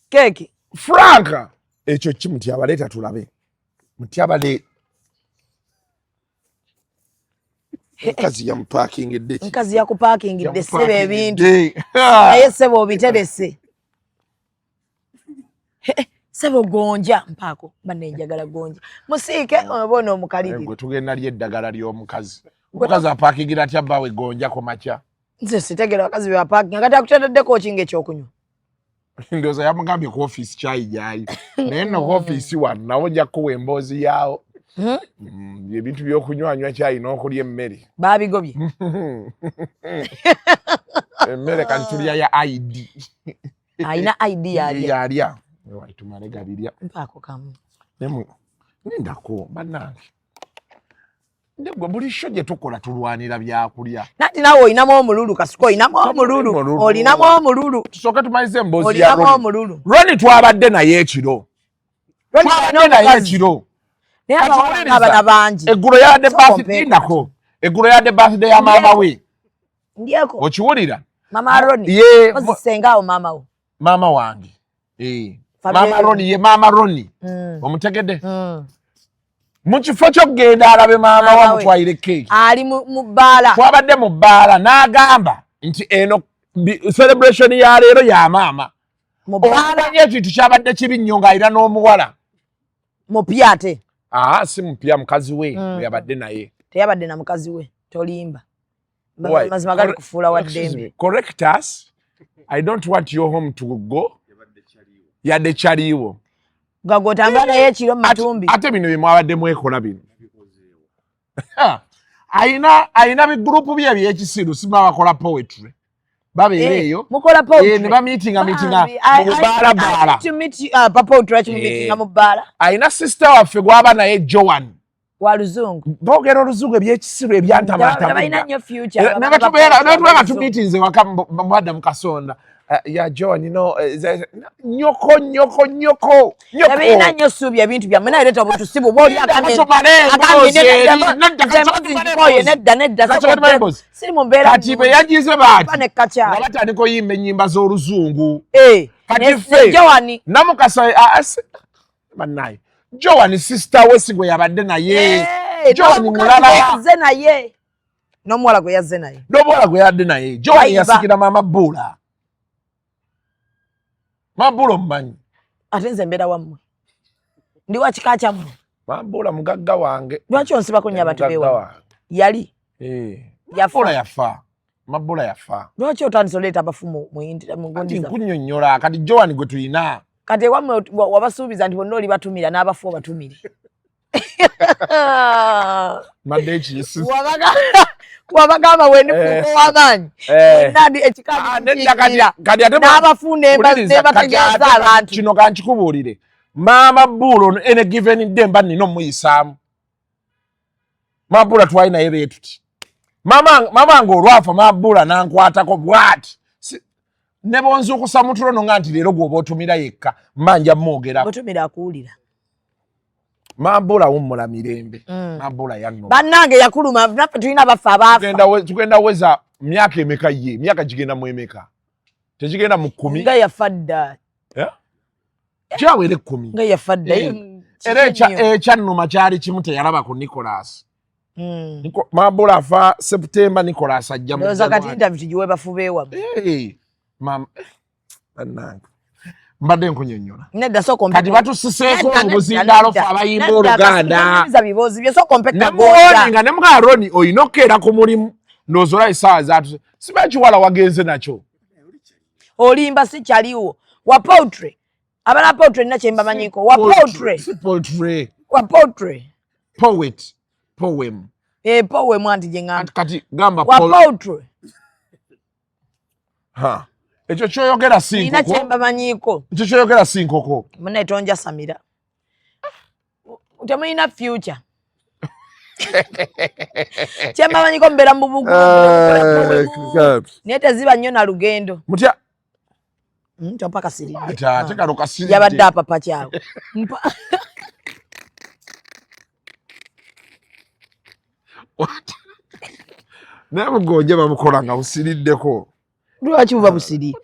Keeki. Frank. Ekyo ki Mutyaba leeta tulabe. Mutyaba le. Nkazi yamupaakingidde ki? Nkazi yakupaakingidde ssebo ebintu. Yamupaakingidde. Naye ssebo obiterese. Ssebo gonja mpaako banne njagala gonja. Musiike oba onoomukalirira. Gwe tugenda lya eddagala ly'omukazi. Omukazi apaakingira atya bbaawe gonja ku makya? Nze sitegeera bakazi be bapaakinga. Kati akuteereddeko ki ng'ekyokunywa? Ndowooza yamugambye ku ofiisi kyayi gy'ali. Naye nno ku ofiisi wano nawo nja kukuwa emboozi yaawo. Ebintu by'okunywanywa kyayi n'okulya emmere. Baabigobye. Emmere kati tulya ya ID. Alina ID yalya. Yalya. Ewa, tumale gabirya. Mpaako kamu. Nindako bannange. Ndegwe buli sho gye tukola tulwanira byakulya. Nati naawe olinamu omululu Kasuku, olinamu omululu. Olinamu omululu. Tusooke tumalize emboozi ya Olinamu Ronnie. omululu. Ronnie twabadde naye ekiro. Ronnie Twabadde naye omukazi. ekiro. Naye Kati abawala owuliriza. abana bangi. Eggulo yabadde So birthday compare. nako. Eggulo yabadde birthday ya maama we. Ndyeko. Okiwulira? Mama Ronnie. Ye, Ozi ssenga awo maama wo. Maama wange. Family Maama Ronnie ye maama Ronnie. Omutegedde? Mu kifo ky'okugenda alabe maama Maama we we. amutwalire keeki. Ali mu bbaala. Twabadde mu bbaala n'agamba nti eno celebration ya leero ya maama. Mu bbaala. Okumanya ekintu kyabadde kibi nnyo ng'alina n'omuwala. Mupya ate. Si mupya, mukazi we yabadde naye. Teyabadde na mukazi we, tolimba. Why? Mazima gali kufuula wa Excuse ddembe. me. Correct us. I don't want your home to go. Yadde kyaliwo. Nga gw'otambula naye ekiro mu matumbi. Ate bino bye mwabadde mwekola bino. Ayina bigurupu bye eby'ekisiru, si bakola poetry. Babeera eyo. Mukola poetry. Ne bamiitinga, miitinga Bambi, mu bbaala bbaala. I need to meet you, pa poetry lwaki mumiitinga mu bbaala? Ayina sister waffe gw'aba naye Joan. Wa luzungu. Boogera oluzungu eby'ekisiru ebyantamata. Tebalina nnyo future. Ne batubeera, ne batubeera nga tumiitinze waka mwadda mu kasonda. Ya Joan, you know, nyoko, nyoko, nyoko, nyoko. Tebalina nnyo ssuubi ebintu byammwe, naye leeta obuntu si bubi. Oli Nedda, katumale emboozi akambye eri. nedda, Nedda, nze katumale emboozi nkooye, emboozi. nedda, nedda, Katumale soko emboozi. siri mu mbeera Kati bwe yagize baati, Mpa ne kakyali. nga batandika oyimba ennyimba z'oluzungu. Kati ffe, Ne Joan. Namukasa, bannaye. Joan sister we si gwe yabadde naye. Joan N'omukazi mulala. gwe yazze naye. N'omuwala gwe yazze naye. N'omuwala gwe yadde naye. Joan Bayiba. yasikira Maama Bula. Maama Bula omumanyi? Ate nze mbeera wammwe. Ndi wa kika kyammwe. Maama Bula mugagga wange. Lwaki onsibako nnyo abantu Mugagga beewammwe? wange. Yali. Yafa. Bula yafa. Maama Bula yafa. Lwaki otandise oleeta abafu mu mu gundi Kati zammwe? nkunnyonnyola, kati Joan gwe tulina. Kati ewammwe wabasuubiza nti bonna olibatumira n'abafu obatumire. Mbadde ekiyisiza. Wabagamba wendifuuka ow'amaanyi nandi ekikaakiira n'abafu nebategeeza abantu. Kino kankikubuulire, maama Buula ono any given day mba nina omuyisaamu. Maama Buula twali naye beetuti, mama nga olwafa maama Buula nankwatako bwati ne bonzuukusa mutulo no nga nti leero gwoba otumira yekka mba nja mwogerako. Otumira akuwulira. Maama Buula wummula mirembe. Maama Buula yanno. Bannange yakuluma, naffe tulina baffe abaafa. Tugenda weza myaka emeka ye? Myaka gigenda mu emeka? Tegigenda mu 10? Nga yafa dda. Kyawera 10. Nga yafa dda. Era ekyannuma kyali kimu, teyalaba ku Nicholas. Maama Buula afa September, Nicholas ajja mu Ndowooza kati interview tugiwe bafu beewammwe. Maama, bannange. Mbadde nkunyonnyola. Nedda, sooka ompe. Kati batusiseeko obuzindaalo ffe abayimba Oluganda. Nedda, biboozi bye, sooka ompe kagonja. Nemuwoninga ne mugaa Roni olina okukeera ku mulimu, ndowooza olaba essaawa zaatuse. Siba kiwala wagenze nakyo. Olimba, si kyaliwo. Wa poultry. Abala poultry nina kye mbamanyiko. Wa poultry. Si poultry. Wa poultry. Poet. Poem. Poem anti gye ŋŋamba. Kati gamba Wa poultry. Ha. Ekyo kyoyogera si Nina nkoko. kye mbamanyiiko. Ekyo kyoyogera si nkoko. Munnaye tonjasamira. Temulina future. Kye mbamanyiko mbeera mu bugugu. Naye teziba nnyo na lugendo. Mutya. Tompa kasiridde. Ate kano kasiridde. Yabadde apapa kyawo. Naye bugonja babukola nga busiriddeko. Lwaki buba busiri?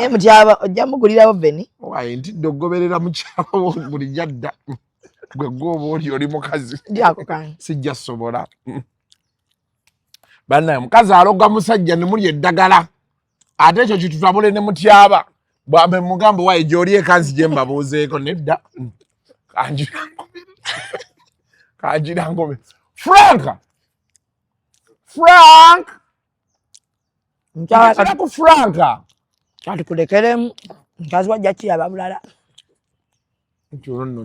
Mutyaba ojja mugulirawo veni. Wayi ntidde okugoberera mukyala wo buli jadda. Gwe gwoba oli oli mukazi. Lyako kange. Sijja sobola. Bannaye mukazi aloga musajja ne mulya eddagala. Ate ekyo kitutabule ne mutyaba. Bwambe mugambo wayi gy'oli ekansi gye mbabuuzeeko nedda. Kangira ngome. Frank! Frank! Nkyala ku Frank. Kati kulekeremu mukazi wajja kiraba bulala. Nti olwo nno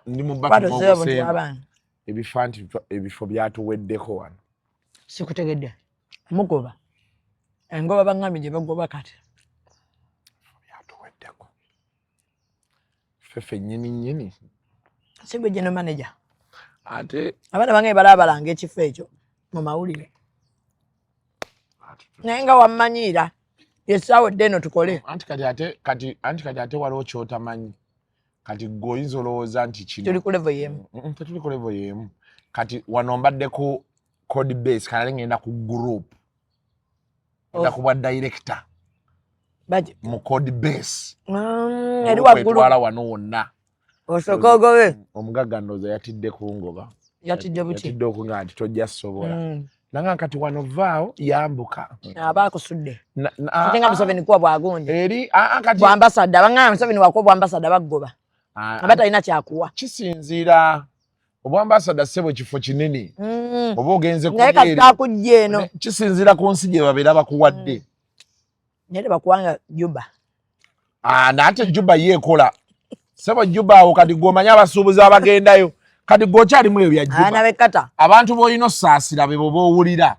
ndi mu batuokusemba. Ebifo nti ebifo byatuweddeko wano. Sikutegedde. Mugoba. Engoba baŋŋambye gye bagoba kati. Byatuweddeko. Ffe ffennyini nnyini. Si gwe general manager. Ate abaana bange balaabalanga ekifo ekyo mu mawulire. Naye nga wammanyiira essaawa edda eno tukole. Anti kati ate waliwo ky'otamanyi. Kati gwe oyinza olowooza nti kino. Tuli ku level y'emu. Tetuli ku level y'emu. Kati wano mbadde ku code base, kale ngenda ku group. Ngenda ku bwa director. Mu code base. Eri waggulu. Kwetwala wano wonna. Osooka ogobe. Omugagga ndowooza yatidde kungoba. Yatidde buti. Yatidde okunga nti tojja sobola. Nanga kati wano vaawo yambuka. Aba akusudde. Ate nga Museveni kuwa bwagundi. Eri kati bwa ambassador, abangamba Museveni wakuwa bwa ambassador baggoba. Aba talina kyakuwa. Kisinziira obwa ambassador ssebo kifo kinene. Oba ogenze Naye ku kasita akujja eno. Kisinziira ku nsi gye babeera bakuwadde. Naye tebakuwanga Juba. Nate Juba yeekola. Ssebo Juba awo kati gw'omanyi abasuubuzi abagendayo. Kati gw'okyalimu ebyo bya Juba. Abaana b'e Qatar. Abantu b'olina osaasira be b'oba owulira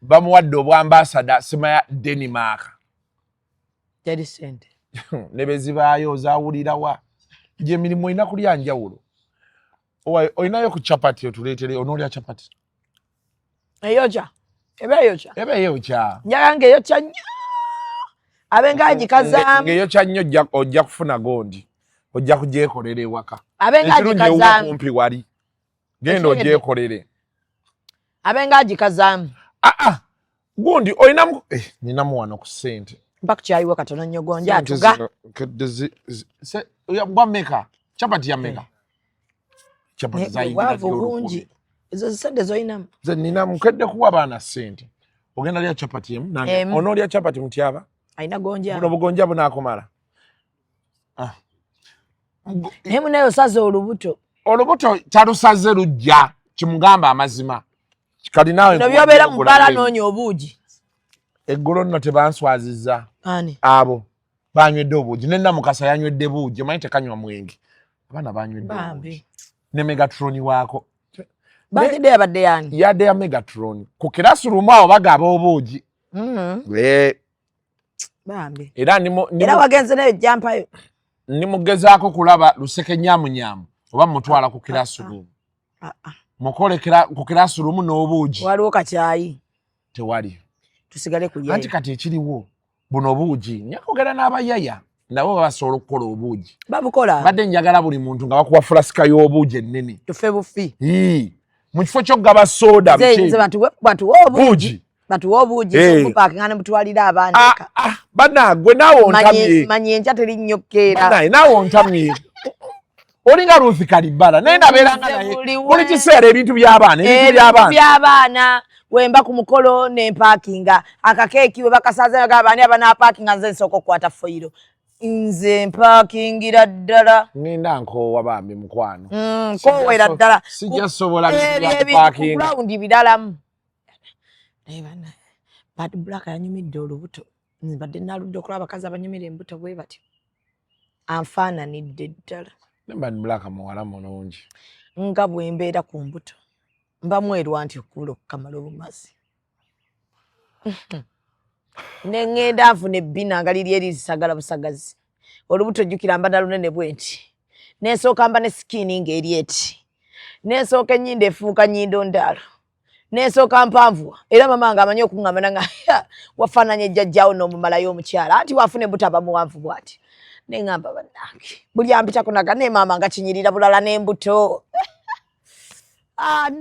bamuwadde obwa ambassador simaya Denmark. Teri ssente. Ne be zibaayo ozaawulira wa? Gye emirimu olina kulya njawulo. Olinayo ku chapati otuleetere, onoolya chapati? Eyokya. Eba eyokya. Eba eyokya. Njagala ng'eyokya nnyo. Abe ng'agikazaamu. Ng'eyokya nnyo ojja kufuna gondi. Ojja kugyekolera ewaka. Abe ng'agikazaamu. Kumpi wali. Genda ogyekolere. Abe ng'agikazaamu. Gundi olinamu ninamu wano ku ssente. Mpa ku kyayiwa katono nnyo gonja atuga. Gwa mmeka? Chapati ya mmeka? Chapati zayingira bungi. Ezo ssente z'olinamu. Nze ninamu nkedde kuwa abaana ssente. Ogenda lya chapati emu nange. Onoolya chapati mutyaba? Alina gonja. Buno bugonja bunaakumala. Naye munaye osaze olubuto. Olubuto talusaze lujja kimugamba amazima. Kati naawe Bino by'obeera mu bbaala noonya obuugi. Eggulo nno tebanswazizza. Ani? Abo banywedde obuugi. Ne Namukasa yanywedde buugi. Omanyi tekanywa mwenge. Abaana banywedde obuugi. Ne Megatron waako. Birthday yabadde yani? Yadde ya Megatron. Ku classroom awo bagaba obuugi. Eh. Bambi. Era ndi Era wagenze nayo jampayo. Ndi mugezaako kulaba luseke nyamunyamu oba mutwala ku classroom. Mukole ku classroom n'obuugi. Waliwo kakyayi. Tewali. Tusigale ku Anti kati ekiriwo buno obuugi njakogera n'abayaya nabo basobola okukola obuugi. Babukola. Mbadde njagala buli muntu nga bakuwa fulasika y'obuugi ennene. Tufe bufi. Mu kifo ky'okugaba soda. Nze batuwe obuugi. Batuwe obuugi okupakinga ne mutwalira abaana eka. Bana gwe naawe ontamye. Manyi enkya teri nnyo keera. Banaye naawe ontamye. Olinga Ruth Kalibala naye nabeeranga naye buli kiseera ebintu by'abaana ebintu by'abaana wemba ku mukolo ne mpakinga akakeeki we bakasaze baani abanaapakinga nze nsooka okukwata foyiro nze mpakingira ddala. Ngenda nkoowa bambi mukwano. Nkoowera ddala. Sijja sobola kupakinga. Ground biralamu. Naye bana Bad Black yanyumidde olubuto. Mbadde naludde okulaba abakazi abanyumira embuto bwe batyo. Anfaananidde ddala. Ne Bad Black muwala mulungi. Nga bwe mbeera ku mbuto mba mwerwa nti okubula okukamala obumazi. Ne ŋŋenda nfuna ebbina nga liri eri lisagala busagazi. Olubuto jjukira mba na lunene bwe nti. Nensooka mba ne sikiini ng'eri eti. Nensooka ennyindo efuuka nnyindo ndaalo. Nensooka mpanvuwa era mama nga amanyi okuŋŋamba nanga wafaananye jjajjaawo n'omumalayo omukyala anti wafuna embuto aba muwanvu bw'ati. Ne ŋŋamba bannange buli ampitako naga ne maama nga kinyirira bulala n'embuto.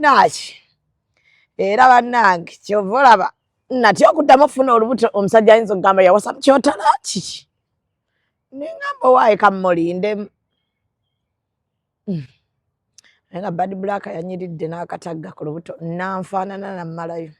Naaki era bannange kyova olaba natya okuddamu okufuna olubuto omusajja ayinza okugamba yawasa mukyotala kiki. Ne ŋŋamba owaaye kammulindemu. Naye nga Bad Black yanyiridde n'akatagga ku lubuto nanfaanana nammalayo.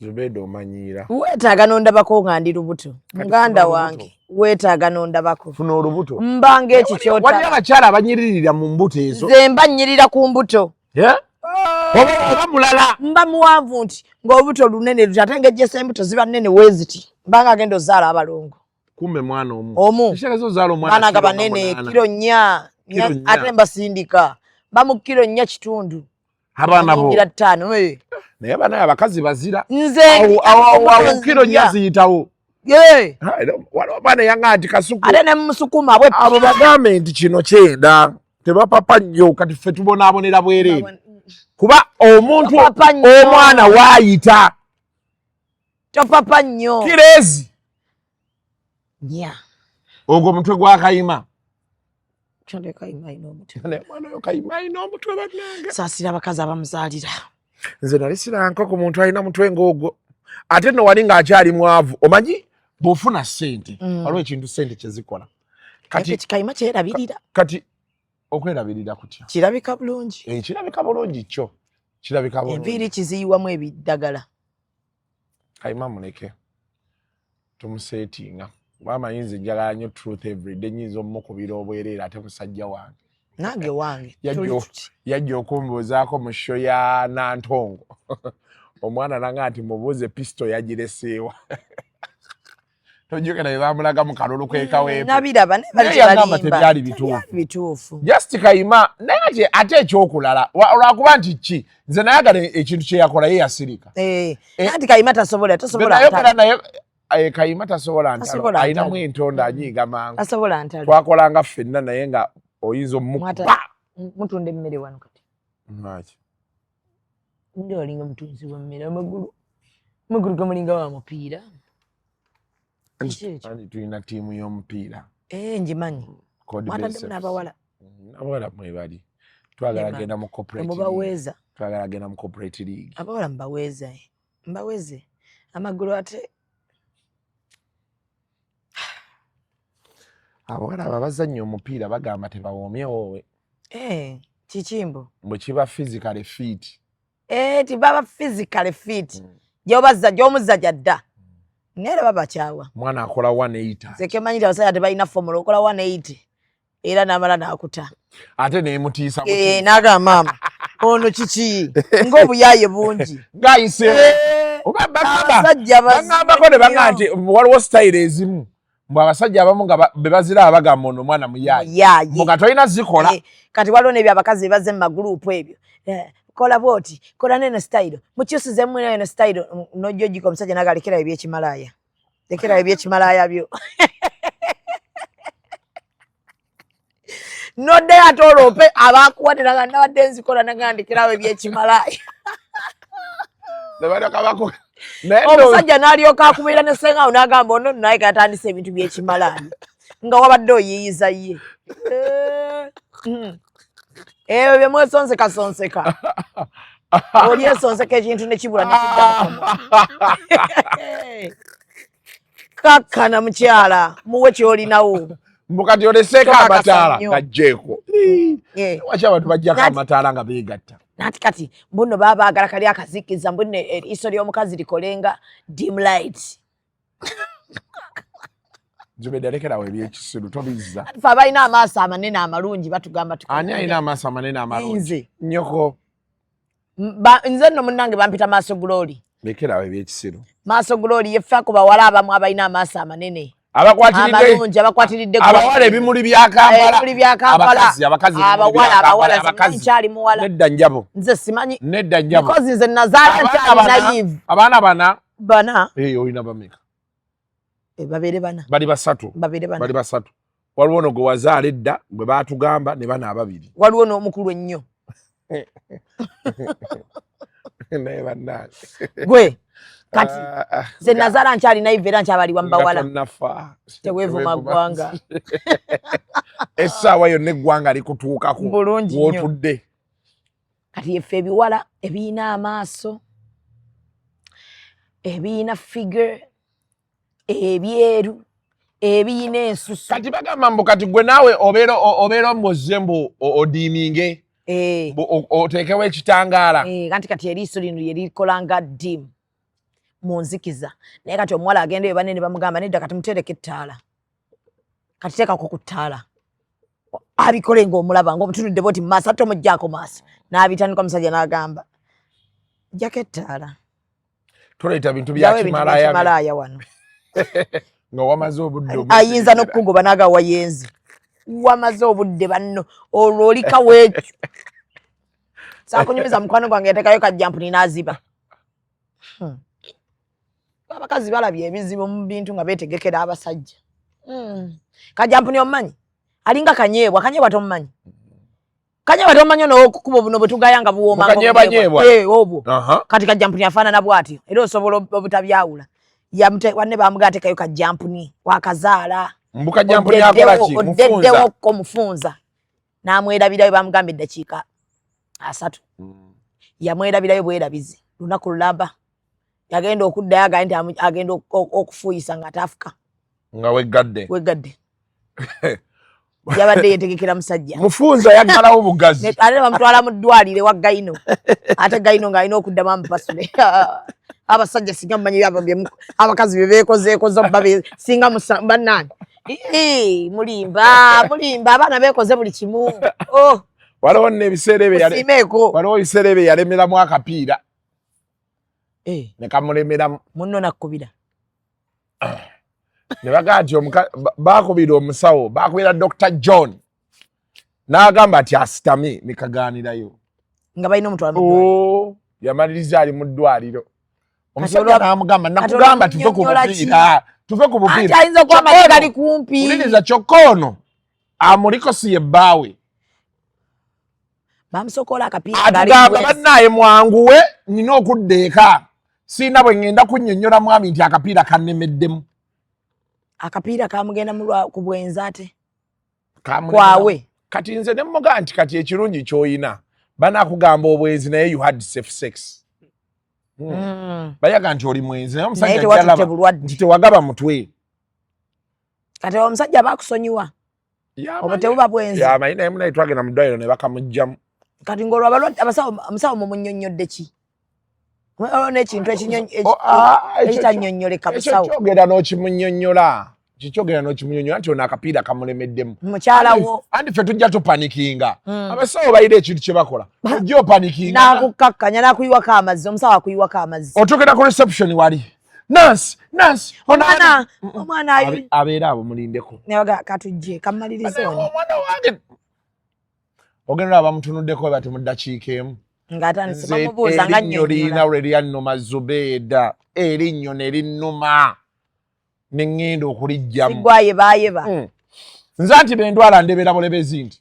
Zubeda omanyiira. Weetaaga n'ondabako nga ndi lubuto. Muganda wange weetaaga n'ondabako. Funa olubuto. Mba ng'ekikyota. Waliyo abakyala abanyiririra mu mbuto ezo. Nze mba nnyirira ku mbuto. Oba mulala. Mba muwanvu nti ng'olubuto lunene luti ate ng'ejjesa embuto ziba nnene weeziti. Mba nga agenda ozaala abalongo. Kumbe mwana omu. Omu. Ekitegeeza ozaala omwana Baana nga banene kilo 4. Ate mbasindika. Mba mu kilo 4.5. Abaana bo. 5. Naye bana abakazi bazira. Nze awo kilo 4 ziyitawo. Waliwo omwana yanga nti kasuku. Ate ne musukuma bwe. Abo bagambe nti kino kyenda. Tebapapa nnyo kati ffe tubonaabonera bwereere. Kuba omuntu omwana waayita. Topapa nnyo. Kirezi. 4. Ogwo omutwe gwa Kayima. Kyonde Kayima alina omutwe. Naye omwana oyo Kayima alina omutwe bannange. Saasira abakazi abamuzaalira. Nze nali siranka ku muntu alina mutwe ng'ogwo. Ate nno wali ng'akyali mwavu. Omanyi bw'ofuna ssente waliwo ekintu ssente kye zikola. Kati Kayima kyerabirira. Kati okwerabirira kutya? Kirabika bulungi. Kirabika bulungi kyo. Kirabika bulungi. Enviiri kiziyiwamu ebiddagala. Kayima muleke. Tumuseetinga. Maama yinza njagala nnyo truth everyday nyinza omukubira obwereere ate musajja wange. Nange wange. Yajja okumbuuzaako mu show ya Nantongo. Omwana nanga nti mubuuze pisto yagireseewa. Tojjukira bye baamulaga mu kalulu k'e Kawempe. Nabiraba naye yagamba tebyali bituufu. Just Kayima naye ate ekyokulala olwakuba nti ki nze nayagala ekintu kye yakola ye yasirika. Anti Kayima tasobola nayogera naye Kayima tasobola ntalo alinamu entonda anyiiga mangu. Tasobola ntalo. Twakolanga ffenna naye nga oyinza omukuba. Mutunda emmere wano kati. Lwaki? Ndi olinga mutunzi w'emmere amagulu. Amagulu gamulinga wa mupiira. Anti tulina ttiimu y'omupiira. Ngimanyi. Mwataddemu n'abawala. Abawala mwebali. Twagala genda mu corporate league. Mubaweeza. Twagala genda mu corporate league. Abawala mubaweeza. Mbaweze. Amagulu ate abawala abo abazannya omupiira bagamba tebawoomyewo. Kikimbo. Bwe kiba physically fit. Tibaba physically fit. Gy'obazza gy'omuzza gy'adda. Naye era babakyawa. Mwana akola 180. Nze kemanyi nti abasajja tebalina formula okola 180 era n'amala n'akuta. Ate n'emutiisa N'agamba maama ono kiki ng'obuyaaye bungi. Ng'ayise. Oba bagamba bagambako ne bagamba nti waliwo sitayiro ezimu. Mbu abasajja abamu nga be baziraba bagamba ono omwana muyaaye, mbu nga tolina zikola. Eh, kati waliwo n'ebyo abakazi bebaze mu maguruupu ebyo, eh, kola bwoti, kola neno sitayiro, mukyusizemu eno sitayiro, nojja ojjika omusajja naga lekerayo ebyekimalaaya, lekerayo ebyekimalaaya byo. Noddayo ate olwope abakuwadde naga nabadde nzikola naga ndekerawo ebyekimalaaya. Omusajja n'alyoka akubeera ne sengawo n'agamba ono naye katandise ebintu byekimalaaya nga wabadde oyiyiza ye. Eh, Ebyo bye mwesonseka sonseka, oli esonseka ekintu nekibula nekidda. Kakkana mukyala, muwe kyolinawo. Mbu kati oleseeko amataala gajjeeko. Eh. Lwaki abantu bajjako amataala nga beegatta? Nati kati mbuno baba baagala kali akazikiza, mbuno eriiso ly'omukazi likolenga dim light. Zubeda, lekerawo ebyekisiru, tobizza. Fe abalina amaaso amanene amalungi batugamba. Ani alina amaaso amanene amalungi? Nyoko. Nze nno munnange bampita maaso glory. Lekerawo ebyekisiru. Maaso glory yeffe ku bawala abamu abalina amaaso amanene abakwatiridde abakwatiridde abawala ebimuli bya Kampala. Ebimuli bya Kampala. Abakazi. Abawala, abawala, nkyali muwala. Nedda njabo. Nze simanyi. Nedda njabo. Because nze nazaala nkyali naive. Abaana bana. Bana. Eh, olina bameka? Eh, babeere bana. Bali basatu. Babeere bana. Bali basatu. Waliwo ono gwe wazaala edda gwe baatugamba, ne bana ababiri. Waliwo n'omukulu ennyo. Naye bannange. Gwe kati ah, ah, nze nazaala nkyali naive era nkyabaliwa mu bawala. Nafa. Teweevuma ggwanga. Essaawa yonna eggwanga likutuukako. Bulungi nnyo. W'otudde. Kati yeffe ebiwala ebiyina amaaso, ebiyina figure, ebyeru, ebiyina ensusu. Kati bagamba mbu kati gwe naawe obeera mbozze mbu odiiminge. Eh. Oteekewo ekitangaala. Eh, anti kati eriiso lino lyerikola nga dim mu nzikiza, naye kati omuwala agenda eyo banene bamugamba nedda, kati muteereko ettaala, kati teekako ku ttaala abikole ng'omulaba ng'omutunudde bwoti mu maaso, ate omuggyako maaso n'abitandika. Omusajja n'agamba jjako ettaala. Toleeta bintu bya kimalaaya. Kimalaaya wano. Nga wamaze obudde. Ayinza n'okukugoba n'aga wayenzi wamaze obudde banno, olwo olika weekyo. Saakunyumiza mukwano gwange yateekayo kajjampuni n'aziba. Abakazi balabye ebizibu mu bintu nga beetegekera abasajja. Kajampuni omumanyi? Alinga kanyeebwa. Kanyeebwa tomumanyi? Kanyeebwa tomumanyi? Ono okukuba obuno bwe tugaya nga buwooma. Kanyeebwanyeebwa. Eh, obwo. Kati kajampuni afaanana bw'atyo era osobola obutabyawula. Wanne bamugaa teekayo kajampuni wakazaala. Mbu kajampuni akola ki? Mufunza. Oddeddewo mufunza n'amwerabirayo. Bamugamba eddakiika 30. Yamwerabirayo bwerabizi lunaku lulamba. Yagenda okuddayo agaye nti agenda okufuuyisa nga ataafuka. Nga weggadde. Weggadde. Yabadde yetegekera musajja. Mufunza yaggalawo bugazi. Ate bamutwala mu ddwaliro ewa gyno, ate gyno ng'alina okuddamu amupasule. Abasajja singa mumanyi abakazi bye beekozeekoze oba singa bannange. Ii, mulimba, mulimba, abaana beekoze buli kimu. Oh, waliwo nno ebiseera ebyo musiimeeko. Waliwo ebiseera ebyo yalemeramu akapiira. Eh, ne kamulemeramu. Munno nakkubira. Ne bagamba nti bakubira omusawo, bakubira Dr John, n'agamba nti asitame, ne kagaanirayo. Nga balina omutwala mu ddwaliro. Oh, yamaliriza ali mu ddwaliro. Omusajja n'amugamba, kati nakugamba tuve ku olwomunyonnyola ki? bupiira, tuve ku Anti bupiira. ayinza okuba amagye gali kumpi. Wuliriza, kyokka ono amuliko si ye bbaawe. Bamusokola akapiira ngali Atugamba mu bannaaye mwanguwe, nina okudda eka, siina bwe ŋŋenda kunnyonnyola mwami nti akapiira kannemeddemu. Akapiira kamugenda mu ku bwenzi ate Kamulemeramu. Kwawe. Kati nze ne mugamba nti kati ekirungi ky'oyina, banakugamba obwenzi, naye you had safe sex. Bayaga nti oli mwenzi, naye Naye omusajja tewatutte jalaba bulwadde. Nti tewagaba mutwe. Kati omusajja bakusonyiwa obwo tebuba bwenzi. Yamanyi, naye munaye twagenda mu ddwaliro ne bakamugjamu. Kati ng'olwo abalwadde, abasawo, omusawo mumunnyonnyodde ki? N'ekintu Oh, ah, ekitannyonnyoleka ekyo musawo. Kyogera n'okimunnyonnyola, kikyogera n'okimunnyonnyola nti ono akapiira kamulemeddemu. Mukyala wo. Anti ffe tujja tupanikinga. Abasawo balina ekintu kye bakola, ojja opanikinga. N'akukkakkanya n'akuyiwako amazzi, omusawo akuyiwako amazzi. Otuukira ku reception wali. Nansi, Nansi, omwana omwana abeera abo mulindeko. Nabaga katujje kamalirize ono. Omwana wange. Ogenda bamutunuddeko bati mu ddakiika emu. Ng'atandise bamubuuza nga Erinnyo lirina lwe lyannuma Zubeeda, erinnyo ne linnuma ne ŋŋenda okuliggyamu. Sigwayebaayeba. Nze anti bendwala ndebera bulebezi nti.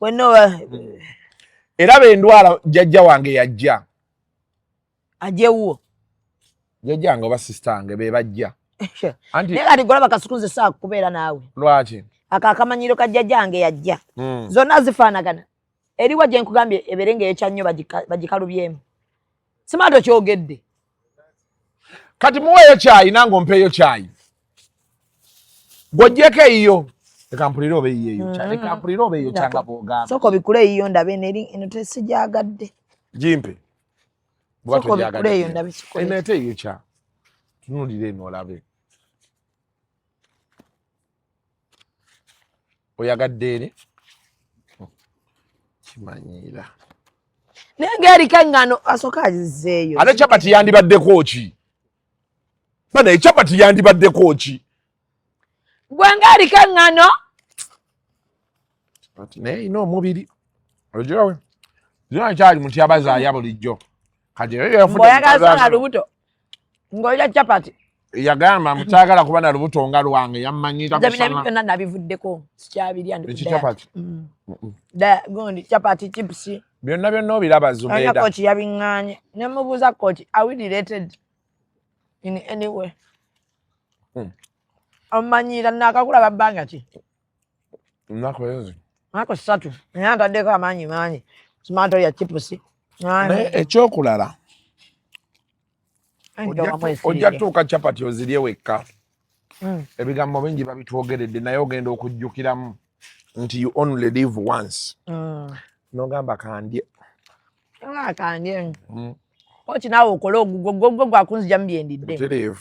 Era bendwala jjajja wange yajja. Ajja ewuwo. Jjajja wange oba sisita wange be bajja. Anti naye kati golaba Kasuku nze saa kubeera naawe. Lwaki? Ako akamanyiro ka jjajja wange yajja. Zonna zifaanagana. Eriwa gye nkugambye ebeere ng'eyokya nnyo bagikalubyemu. Simanyi tokyogedde. Kati muweeyo kyayi nange ompeeyo kyayi. Gw'oggyeko eyiyo. Leka mpulire oba eyiyo eyo kyayi. Leka mpulire oba eyo kyanga bw'ogamba. Sooka obikule eyiyo ndabe eno tesigyagadde. Gimpe. Sooka obikule eyo ndabe kikole. Eno ate eyo kya. Tunuulira eno olabe. Oyagadde eri? Kimanyiira. Naye ng'eriko eŋŋano asooka azizzeeyo. Ate chapati yandibaddeko ki? Bana chapati yandibaddeko ki? Gwe ng'eriko eŋŋano. Naye erina omubiri. Ogirowe. Zino kyali muti abazaaya bulijjo. Kati eyo yafudde. Ng'oyagala sana lubuto. Ng'olya chapati. Yagamba mutagala kuba na lubuto nga lwange yammanyira kusana. Byonna nabivuddeko sikyabirya ndi ku chapati. Da gondi chapati chips. Byonna byonna obiraba Zubeeda. Kochi yabiŋŋaanye. Ne mubuuza kochi, are we related in any way? Omanyira nakakulaba bbanga ki? Nnaku ezi. Nnaku 3. Naye ataddeko amaanyi mangi. Simanyi ya chips. Naye ekyokulala. Ojja tuuka chapati ozirye wekka. Ebigambo bingi babitwogeredde naye ogenda okujjukiramu nti you only live once. N'ogamba kandye. Kandye. Kochi naawe okole ogugwo gwo gwakunzija mu byendidde. Tereevu.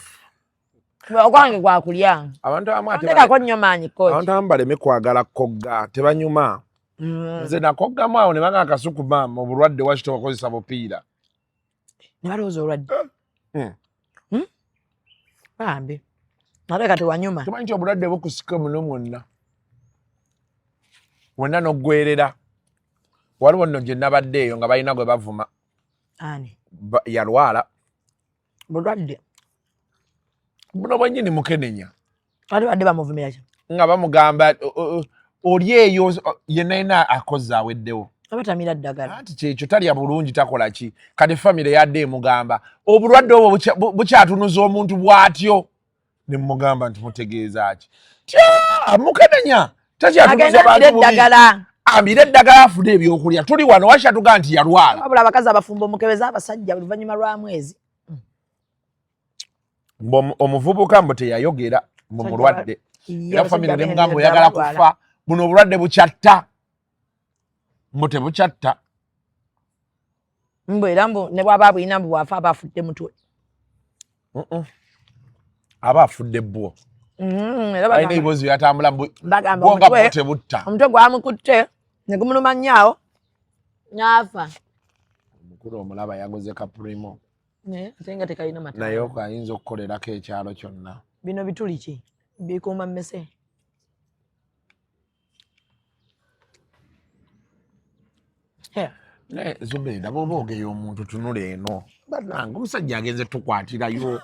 Ogwange gwakulya. Abantu abamu ate Ondekako nnyo maanyi kochi. Abantu abamu baleme kwagala kogga tebanyuma. Nze nakoggamu awo ne banga akasuku maama obulwadde wakito bakozesa bupiira. Ne balowooza olwadde. Bambi. Ate kati wanyuma. Tumanyi nti obulwadde bukusika muno mwonna. Wonna n'oggwerera. Waliwo nno gye nabadde eyo nga balina gwe bavuma. Ani? Yalwala. Bulwadde. Buno bwennyini mukenenya. Ate badde bamuvumira ki? Nga bamugamba oli eyo yenna yenna akoze aweddewo. Abatamira ddagala. Anti kyekyo talya bulungi takola ki. Kati famire yadde emugamba obulwadde obwo bukyatunuza omuntu bw'atyo. Ne mugamba nti mutegeeza ki? Tya mukenenya takyatunuza bantu bubi. Amire eddagala afune ebyokulya. Tuli wano wakyatuga nti yalwala. Wabula abakazi abafumbo mukebeza abasajja oluvannyuma lwa mwezi. Omuvubuka mbu teyayogera mu mulwadde. Era famire ne mugamba oyagala kufa buno obulwadde bukyatta. Mbu tebukyatta. Mbu era mbu ne bw'aba abulina mbu bw'afa aba afudde mutwe. Aba afudde bbwo. Alina ebibuuzo byatambula mbu bagamba bwo nga bwo tebutta. Omutwe gwamukutte ne gumuluma nnyo awo n'afa. Omukulu omulaba yaguze ka Primo. Ate nga tekalina mata. Naye okwo ayinza okukolerako ekyalo kyonna. Bino bituli ki? Bikuuma mmese. Naye Zubeeda bw'oba ogeya omuntu tunula eno. Bannange omusajja agenze tukwatirayo.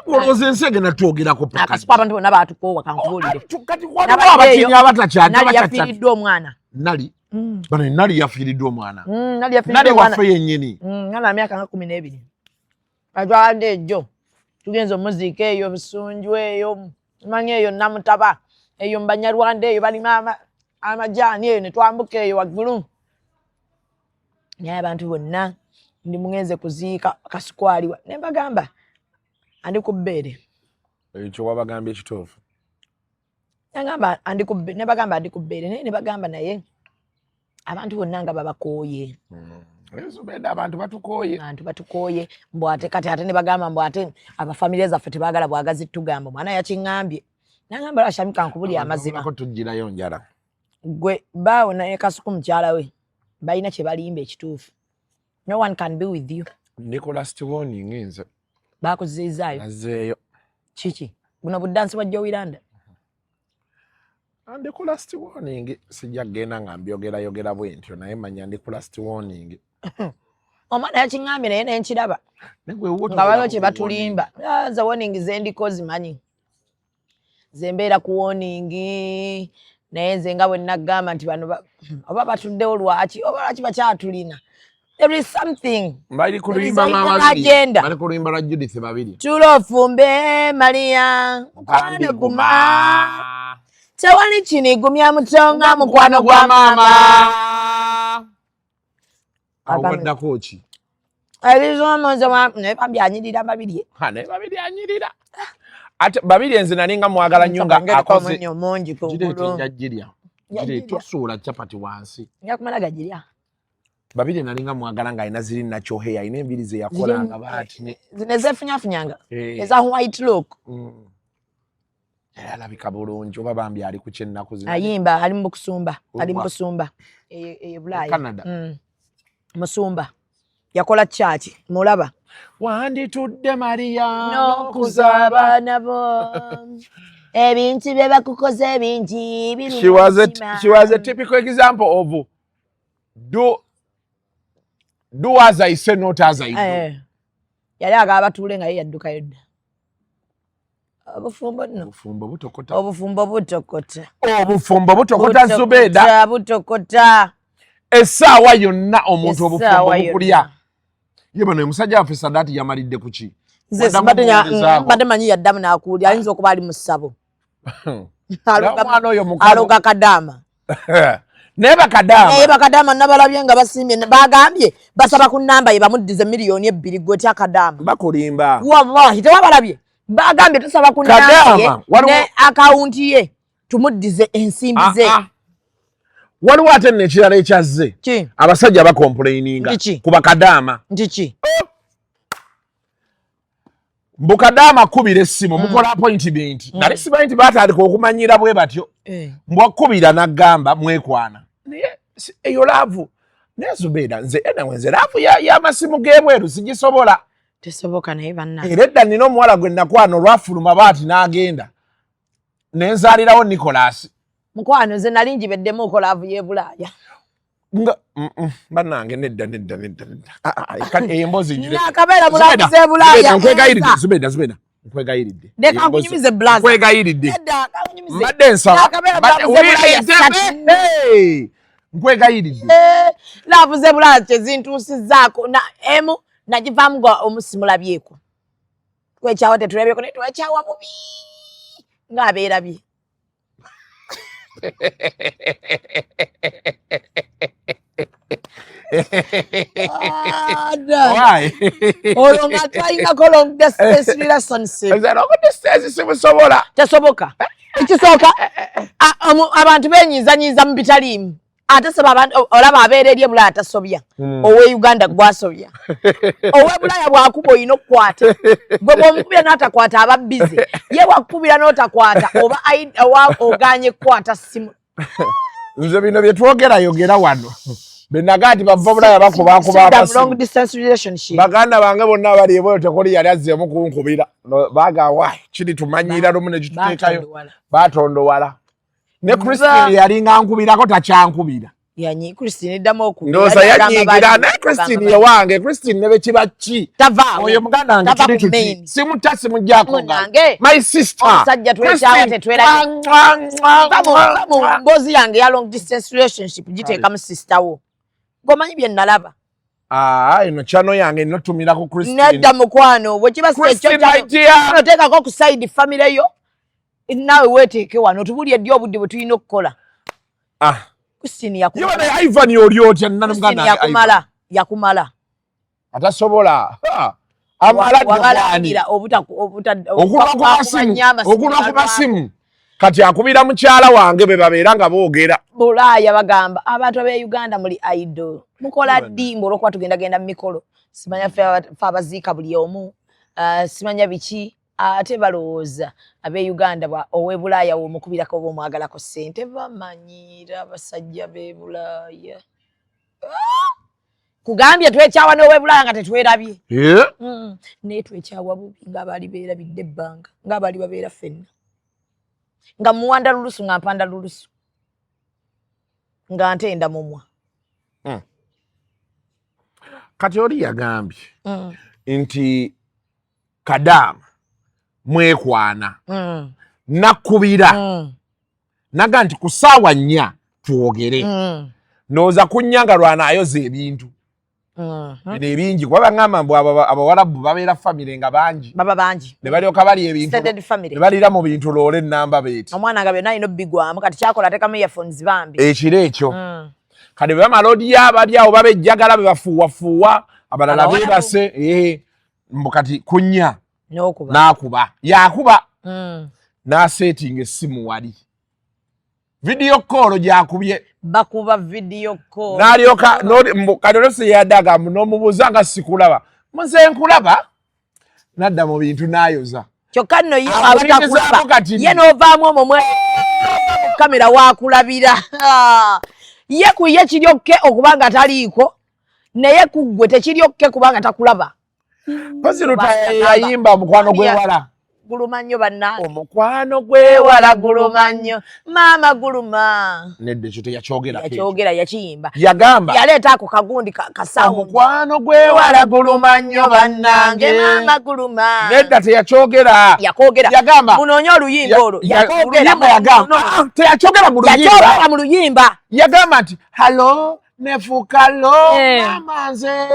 Olowooza ensi egenda twogerako paka. Akasuku abantu bonna baatukoowa kankubuulire. Kati waliwo abakinnyi abatakyali. Nali yafiiriddwa omwana. Nali? Bano Nali yafiiriddwa omwana. Nali yafiiriddwa omwana. Nali waffe yennyini. Nali myaka nga 12. Atwaladde ejjo. Tugenze omuziika eyo Busunju eyo. Manyi eyo Namutaba. Eyo Mbanyarwanda eyo balima amajaani eyo ne twambuka eyo waggulu. Naye abantu bonna ndi mugenze kuziika Kasuku aliwa. Ne mbagamba andi ku bbeere. Ekyo wabagambye ekituufu. Nagamba andi ku ne bagamba andi ku bbeere naye ne bagamba naye abantu bonna nga babakooye. Zubeeda abantu batukooye. Abantu batukooye mbu ate kati ate ne bagamba mbu ate abafamiliya zaffe tebaagala bwagazi tugamba omwana yakiŋŋambye. Nagamba lwaki kankubulya amazima. Tugirayo njala. Gwe baawo naye Kasuku mukyala we balina kye balimba ekituufu. No one can be with you. Nicholas Tiwoni nze. Bakuziizaayo. Nazeeyo. Kiki buno budansi bwa Joey Landa? Ndi ku last warning, sijja kugenda nga mbyogerayogera bwe ntyo, naye manya ndi ku last warning. Omwana yakiŋŋambye, naye nenkiraba Naye gwe wuwo nga waliwo tobeera kye ku batulimba. Ah, nze warning zendiko zimanyi, ze mbeera ku warning, naye nze nga bwe nagamba nti bano oba batuddewo lwaki, oba lwaki bakyatulina, there is something. Bali ku There is luyimba a lwa hidden Babiri. agenda. Bali ku luyimba lwa Judith Babiri. Tulofumbe Maria, mukwano guma, tewali kinigumya mutonga mukwano gwa maama. Awo waddako ki? Ebizomozo naye bambi anyirira Babiri. Ha, naye Babiri anyirira. Ate Babiri nze nali nga mwagala nnyo nga akoze omunyo mungi gireete kugulu. Nja girya. Nja Gireete, girya. tosuula capati wansi. Nja kumala gagirya. Babiri nali nga mwagala ng'alina ziri nakyoheya, alina enviiri ze yakolanga baati ne Zino ezefunyafunyanga Eh. eza white look. Era alabika bulungi, oba bambi ali ku kyennaku zino. Ayimba, ali mu kusumba, ali mu Owa. kusumba eyo Bulaaya. Canada. Musumba yakola church, mulaba. Wanditudde Mariya n'okuza abaana bo, ebintu bye bakukoze ebingi biruma omutima. She was a typical example of do as I say, not as I do. Eh. Yali agaba batuule nga ye yaddukayo dda. Obufumbo nno Obufumbo butokota. Obufumbo butokota. Obufumbo butokota, Zubeda. Butokota. Essaawa yonna omuntu obufumbo Essaawa bukulya. yonna. Ye bano omusajja waffe Sadaati yamalidde ku ki? Nze Waddamu omuwulizaako. mbadde manyi yaddamu n'akuwulira, ayinza okuba ali mu ssabo. Omwana oyo mukalu. Aloga kadaama. Naye bakadaama. Naye bakadaama nabalabye nga basiimye, bagambye basaba ku namba ye bamuddize 2 miliyoni gwetya kadaama. Bakulimba. Wallahi tewabalabye, bagambye tusaba ku namba ye Kadaama, ne akawunti ye tumuddize ensimbi ze. Ah, ah. Waliwo ate nno ekirala ekyazze. Ki? Abasajja bacomplaininga Nti ki? ku bakadaama. Nti ki? Mbu kadaama kubira essimu, mukola appointment. Nali simanyi nti batandika okumanyira bwe batyo. Mbw akubira n'agamba mwekwana, naye eyo love. Naye Zubeera, nze enawe nze love y'amasimu g'ebweru sigisobola. Tesoboka, naye banna. Era edda nina omuwala gwe nakwana, olwafuluma baati n'agenda nenzaalirawo Nicolas. Mukwano, nze nali njibeddemu okola love y'e Bulaaya. Nga bannange, nedda, nedda, nedda, nedda. Ah, ah, kati eyo emboozi ngireke. Nakabeera mu love z'e Bulaaya. Zubeda, nkwegayiridde. Enza. Zubeda, Zubeda, nkwegayiridde. Leka Eyo emboozi- nkunyumize, blaza. Nkwegayiridde. Nedda, kankunyumize. Mbadde nsaba Nakabeera mu love z'e Bulaaya satu. Hey, nkwegayiridde. Eh, love z'e Bulaaya kyezintuusizzaako na emu nagivaamu nga omusimulabyeko twekyawa, tetulabyeko, naye twekyawa bubi ng'abeerabye. Ah, dda. Why? Olwo nga twalinako long distance relationship. Nze long distance simusobola. Tesoboka. Ekisooka, abantu benyiizanyiiza mu bitaliimu, ate saba abantu olaba abeera eri ebulaaya tasobya, owe Uganda gwasobya. Owe Bulaaya bwakuba olina okukwata, gwe bwomukubira n'atakwata aba busy, ye bwakukubira n'otakwata oba oba oganye kukwata simu. Nze bino bye twogera yogera wano benaga nti bava Bulaaya bakubakuba Sidda mu amasimu. long distance relationship. Baganda bange bonna abali ebweru tekoli yali azzeemu kunkubira. Baga wa kiri tumanyira lumu ne kituteekayo. Batondowala. Batondowala. Ne Christine yalinga nkubirako takyankubira. Yanyi Christine eddamu okubira. Ndowooza Yali agamba yanyiigira. bali- Naye Christine bagamba yewange, Christine ne bekiba ki tavaawo. Oyo muganda wange. Tava Kiri ku tuti main. simuta simuggyako. Munnange. My sister. Omusajja twekyawa, Christine. tetwerabye. Mwa, mwa, Va mwa, va mu mwa. mboozi yange ya long distance relationship, giteekamu sister wo gomanyi bye nalaba. Ah, eno channel yange notumira ku Christine. Nedda mukwano, bwe kiba si ekyo, Christine, my dear. oteekako ku side family yo, naawe weeteeke wano otubulye ddi obudde bwe tulina okukola. Ah, Christine ye yakumala. bana Ivan oli otya nna Christine muganda wange Ivan. yakumala, yakumala. Atasobola. Ha. Amala dde Wabalangira kwani. obuta obuta Okulwa ku masimu, okulwa ku masimu. Kati akubira mukyala wange bwe babeera nga boogera. Bulaaya bagamba abantu ab'e Uganda muli idle, mukola ddi? Mbu olwokuba tugendagenda mu mikolo, simanya ffe abaziika buli omu, simanya biki, ate balowooza ab'e Uganda ow'e Bulaaya w'omukubirako oba omwagalako ssente. Bamanyiira abasajja b'e Bulaaya. Ah! Kugambye twekyawa n'owebulaya nga tetwerabye. Naye twekyawa bubi ng'abaali beerabidde ebbanga, ng'abaali babeera ffenna. Nga muwanda lulusu nga mpanda lulusu. Nga ntenda mumwa. Kati oli yagambye nti Kadaama mwekwana nakubira naga nti ku ssaawa 4 twogere. Ndowooza ku 4 nga lwanaayoza ebintu bino ebingi, kuba baŋŋamba mbu abawarabu babeera famire nga bangi, baba bangi, ne balyoka balya ebintu ne balira mu bintu loole ennamba beeti omwana nga byonna alina obbigwamu. Kati kyakola atekamu earphones bambi ekiro ekyo. Kati bwe bamala odya bali awo baba ejjagala be bafuuwafuuwa, abalala beebase, mbu kati ku 4 n'akuba yakuba n'aseetinga essimu wali video call gyakubye. Bakuba video call. N'alyoka kati olwose yaddaga n'omubuuza nga sikulaba, muze nkulaba, nadda mu bintu n'ayoza. Kyokka nno ye abutakulaba ye n'ovaamu omwo mu kamera wakulabira ye ku ye kiryokke okuba nga taliiko, naye ku ggwe tekiryokke kubanga takulaba. Mpozzi yayimba omukwano gw'ewala. Guluma nnyo bannange. Omukwano gw'ewala guluma nnyo maama, guluma. Nedda, ekyo teyakyogera. Yakyogera, yakiyimba. Yagamba yaleeta ako kagundi kasawo. Omukwano gw'ewala guluma nnyo bannange maama guluma. Nedda, teyakyogera. Yakogera. Yagamba munoonye oluyimba olwo. Yakogera. Yagamba teyakyogera mu luyimba. Yakyogera mu luyimba. Yagamba nti hello nefuuka lo maama nze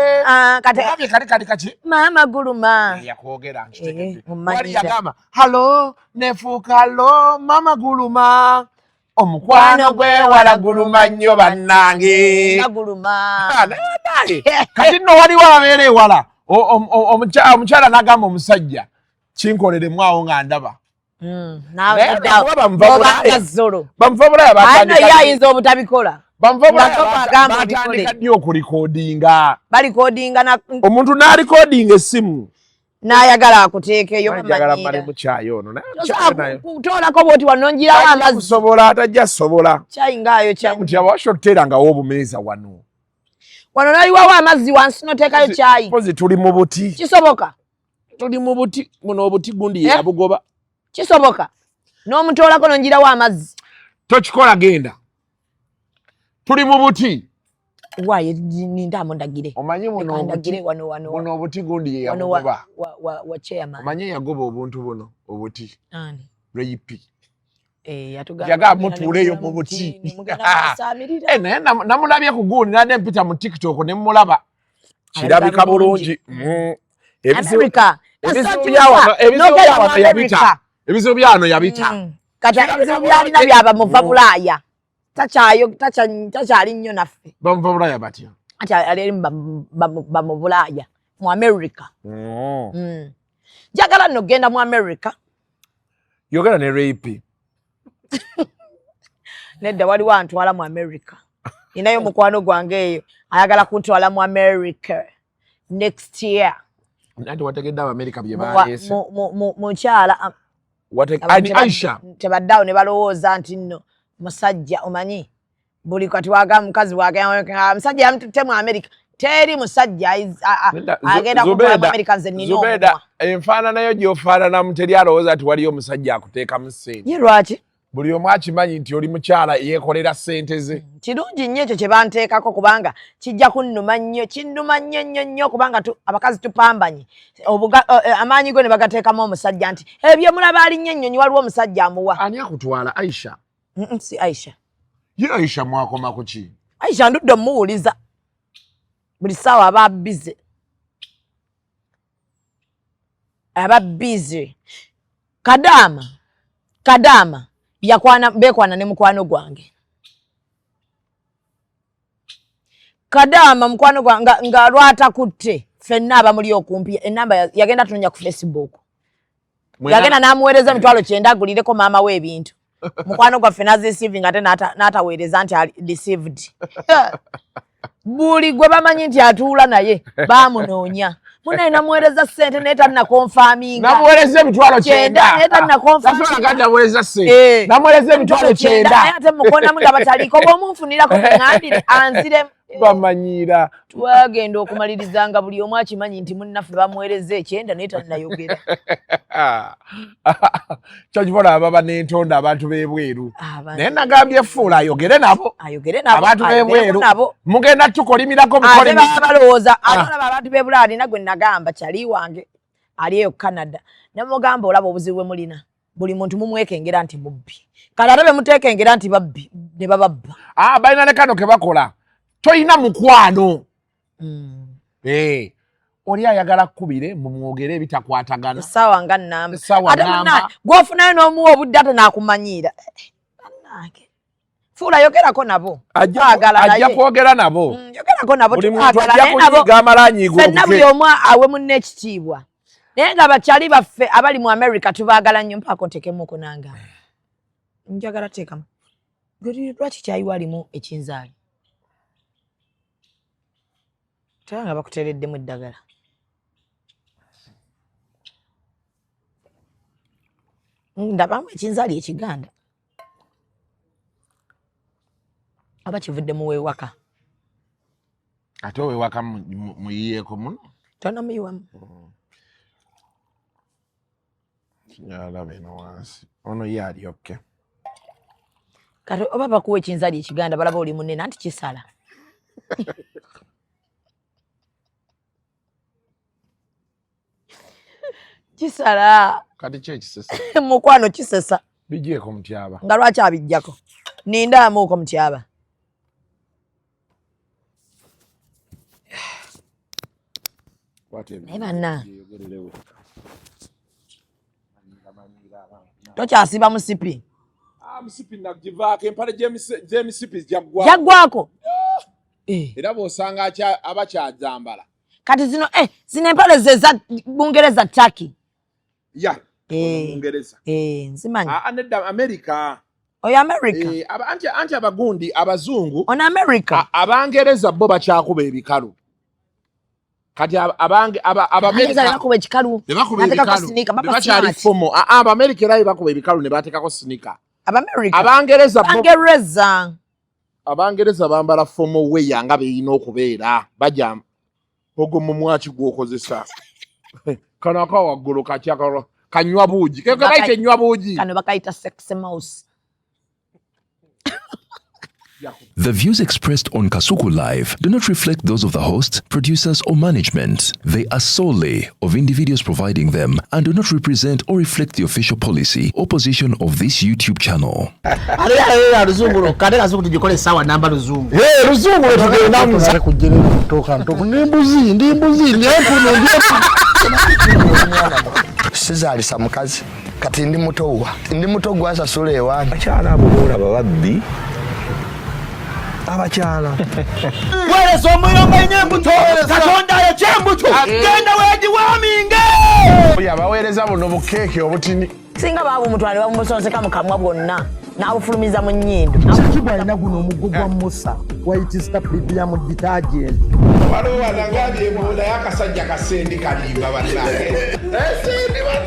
kati kati kati kati maama guluma. Yakwogera nkitegedde. Wali yagamba hello nefuuka lo maama guluma, omukwano gwewala guluma nnyo bannange. Guluma. Kati nno waliwo ababeera ewala, omukyala n'agamba omusajja kinkoleremu awo nga ndaba. Bamuva Bulaya. Ayinza obutabikola. Bamuva Bulaya batandika ddi okulikodinga? Balikodinga. Omuntu n'alikodinga essimu. N'ayagala akuteekeyo. Njagala mmalemu kyayi ono. Kutoolako bwoti wano njirawo amazzi. Kusobola atajja sobola. Kyayi ngaayo kyayi. Nti abawasha otuteerangawo obumeeza wano. Wano nayiwawo amazzi wansi noteekayo kyayi. Pozi tuli mu buti. Kisoboka. Tuli mu buti muno, obuti gundi yabugoba. Kisoboka n'omutoolako nonjirawo amazzi. Tokikola, genda, tuli mu buti. Waaye nindamu ndagire. Omanyi buno ndagire wano wano. Buno obuti gundi ye yabugoba. Wa chairman. Omanyi yagoba obuntu buno obuti? Ani? Rape. Eh. Yaga mutuuleyo mu buti. Naye namulabye ku gundi nade mpita mu TikTok ne mulaba, kirabika bulungi. Ebizibu byano yabita. Kati ebizibu byalina byaba muva Bulaaya, takyali nnyo naffe. Bamuva Bulaaya batya? Ati ali bamu Bulaaya mu America. Njagala nno genda mu America. Yogera ne Rape. Nedda, waliwo antwala mu America, ninayo mukwano gwange eyo ayagala kuntwala mu America next year. Anti wategedde Abamerika bye baleese. Mukyala Aisha. Tebaddeawo ne balowooza nti nno musajja omanyi buli kati waga mukazi wagamba musajja yamututte mu America, teri musajja agenda kutwala mu America, nze nina omumwa. Enfaanana yo gy'ofaananamu teri alowooza nti waliyo omusajja akuteekamu ssente. Ye lwaki? Buli omu akimanyi nti oli mukyala yeekolera ssente ze. Kirungi nnyo ekyo kye banteekako, kubanga kijja kunnuma nnyo, kinnuma nnyo nnyo nnyo, kubanga abakazi tupambanye amaanyi go ne bagateekamu omusajja nti ebyo mulaba alinnya ennyonyi, waliwo omusajja amuwa. Ani akutwala, Aisha? Si Aisha. Ye Aisha mwakoma ku ki? Aisha ndudde omuwuliza buli ssaawa, aba busy, aba busy. Kadaama, Kadaama yakwana bekwana ne mukwano gwange Kadaama, mukwano gwange nga, nga lwatakutte ffenna abamuli okumpi enamba yagenda tunonya ku Facebook, yagenda n'amuweereza 90,000 agulireko maama we ebintu. Mukwano gwaffe nazireceivinga ate n'ataweereza nti ali received. Buli gwe bamanyi nti atuula naye bamunoonya, munaye namuweereza ssente naye tannakonfaminga. Namuweereza emitwalo 90 90. Naye tannakonfaminga. Nasobola nga namuweereza ssente. Namuweereza 90,000. Naye ate mukonamu nga bataliiko bw'omunfunirako muŋŋambire anziremu. Bamanyiira. Twagenda okumaliriza nga buli omu akimanyi nti munnaffe bamuweereza ekyenda naye tannayogera. Kyokibola baba n'entonda abantu b'ebweru. Naye nagambye fuula ayogere nabo. Ayogere nabo. Abantu b'ebweru. Mugenda tukolimirako bukolimi. Ate baba balowooza ate olaba abantu b'e Bulaaya nina gwe nagamba kyali wange ali eyo Canada. Namugamba olaba obuzibu bwe mulina. Buli muntu mumwekengera nti mubbi. Kale ate be muteekengera nti babbi ne bababba. Ah, balina ne kano ke bakola. Toyina mukwano. Oli ayagala kkubire mumwogere ebitakwatagana. Essaawa nga nnamba. Ate munna gw'ofunayo n'omuwa obudde ate n'akumanyiira. Bannange. Fuula yogerako nabo. Ajja kwogera nabo. Yogerako nabo. Buli muntu ajja kunyiga amalanyigo. Ffenna buli omu awe munne ekitiibwa. Naye nga bakyali baffe abali mu America tubaagala nnyo mpaako nteekemuuko nange. Njagala teekamu. Lwaki kyayiwa alimu ekinzaali? Tera nga bakuteereddemu eddagala. Ndabamu ekinzaali ekiganda. Aba kivudde mu weewaka. Ate owewaka muyiyeeko muno? Tonamuyiwamu. Alaba eno wansi. Ono ye ali okke. Kati oba bakuwa ekinzaali ekiganda balaba oli munene anti kisala. Kisala. Kati ki ekisesa? Mukwano kisesa. Bigyeko mutyaba. Nga lwaki abijjako? Nindaamuuko mutyaba. Naye banna. Tokyasiba musipi. Musipi nagivaako empale gy'emisipi gyaggwako. Gyaggwako. Era bw'osanga abakyazambala. Kati zino zino empale ze za Bungereza Turkey. Ya. Bungereza. Nzimanyi. Nedda America. Oyo America. Anti abagundi abazungu. Ono America. Abangereza bo bakyakuba ebikalu. Kati Abamerika bakuba ekikalu. Bakyali fomo. Abamerika era bakuba ebikalu ne bateekako sinika. Abamerika. Abangereza bo. Abangereza. Abangereza bambala fomo weya nga beyina okubeera. Bajja ogwo mumwaki gw'okozesa. Kano aka waggulu kakyakalo kanywa buugi. Ke kayita enywa buugi. Kano bakayita sex mouse. The views expressed on Kasuku Live do not reflect those of the host, producers, or management. They are solely of individuals providing them and do not represent or reflect the official policy or position of this YouTube channel. Sizaalisa mukazi kati ndi muto wa ndi muto gwasasula ewange. Abakyala abo boolaba babbi. Abakyala. Weereza omuyomba nnyo embuto. Katonda ayokye embuto. Genda weegiwaaminge. Oyo abaweereza buno bukeeke obutini. Singa baabumutwala ne babumusonseka mu kamwa bwonna n'abufulumiza mu nnyindo. Kikibwa alina guno omuggo gwa Musa White Star Premium Detergent. Waliwo wanagambye mbu naye akasajja kasendi kalimba bannange. Sendi bannange.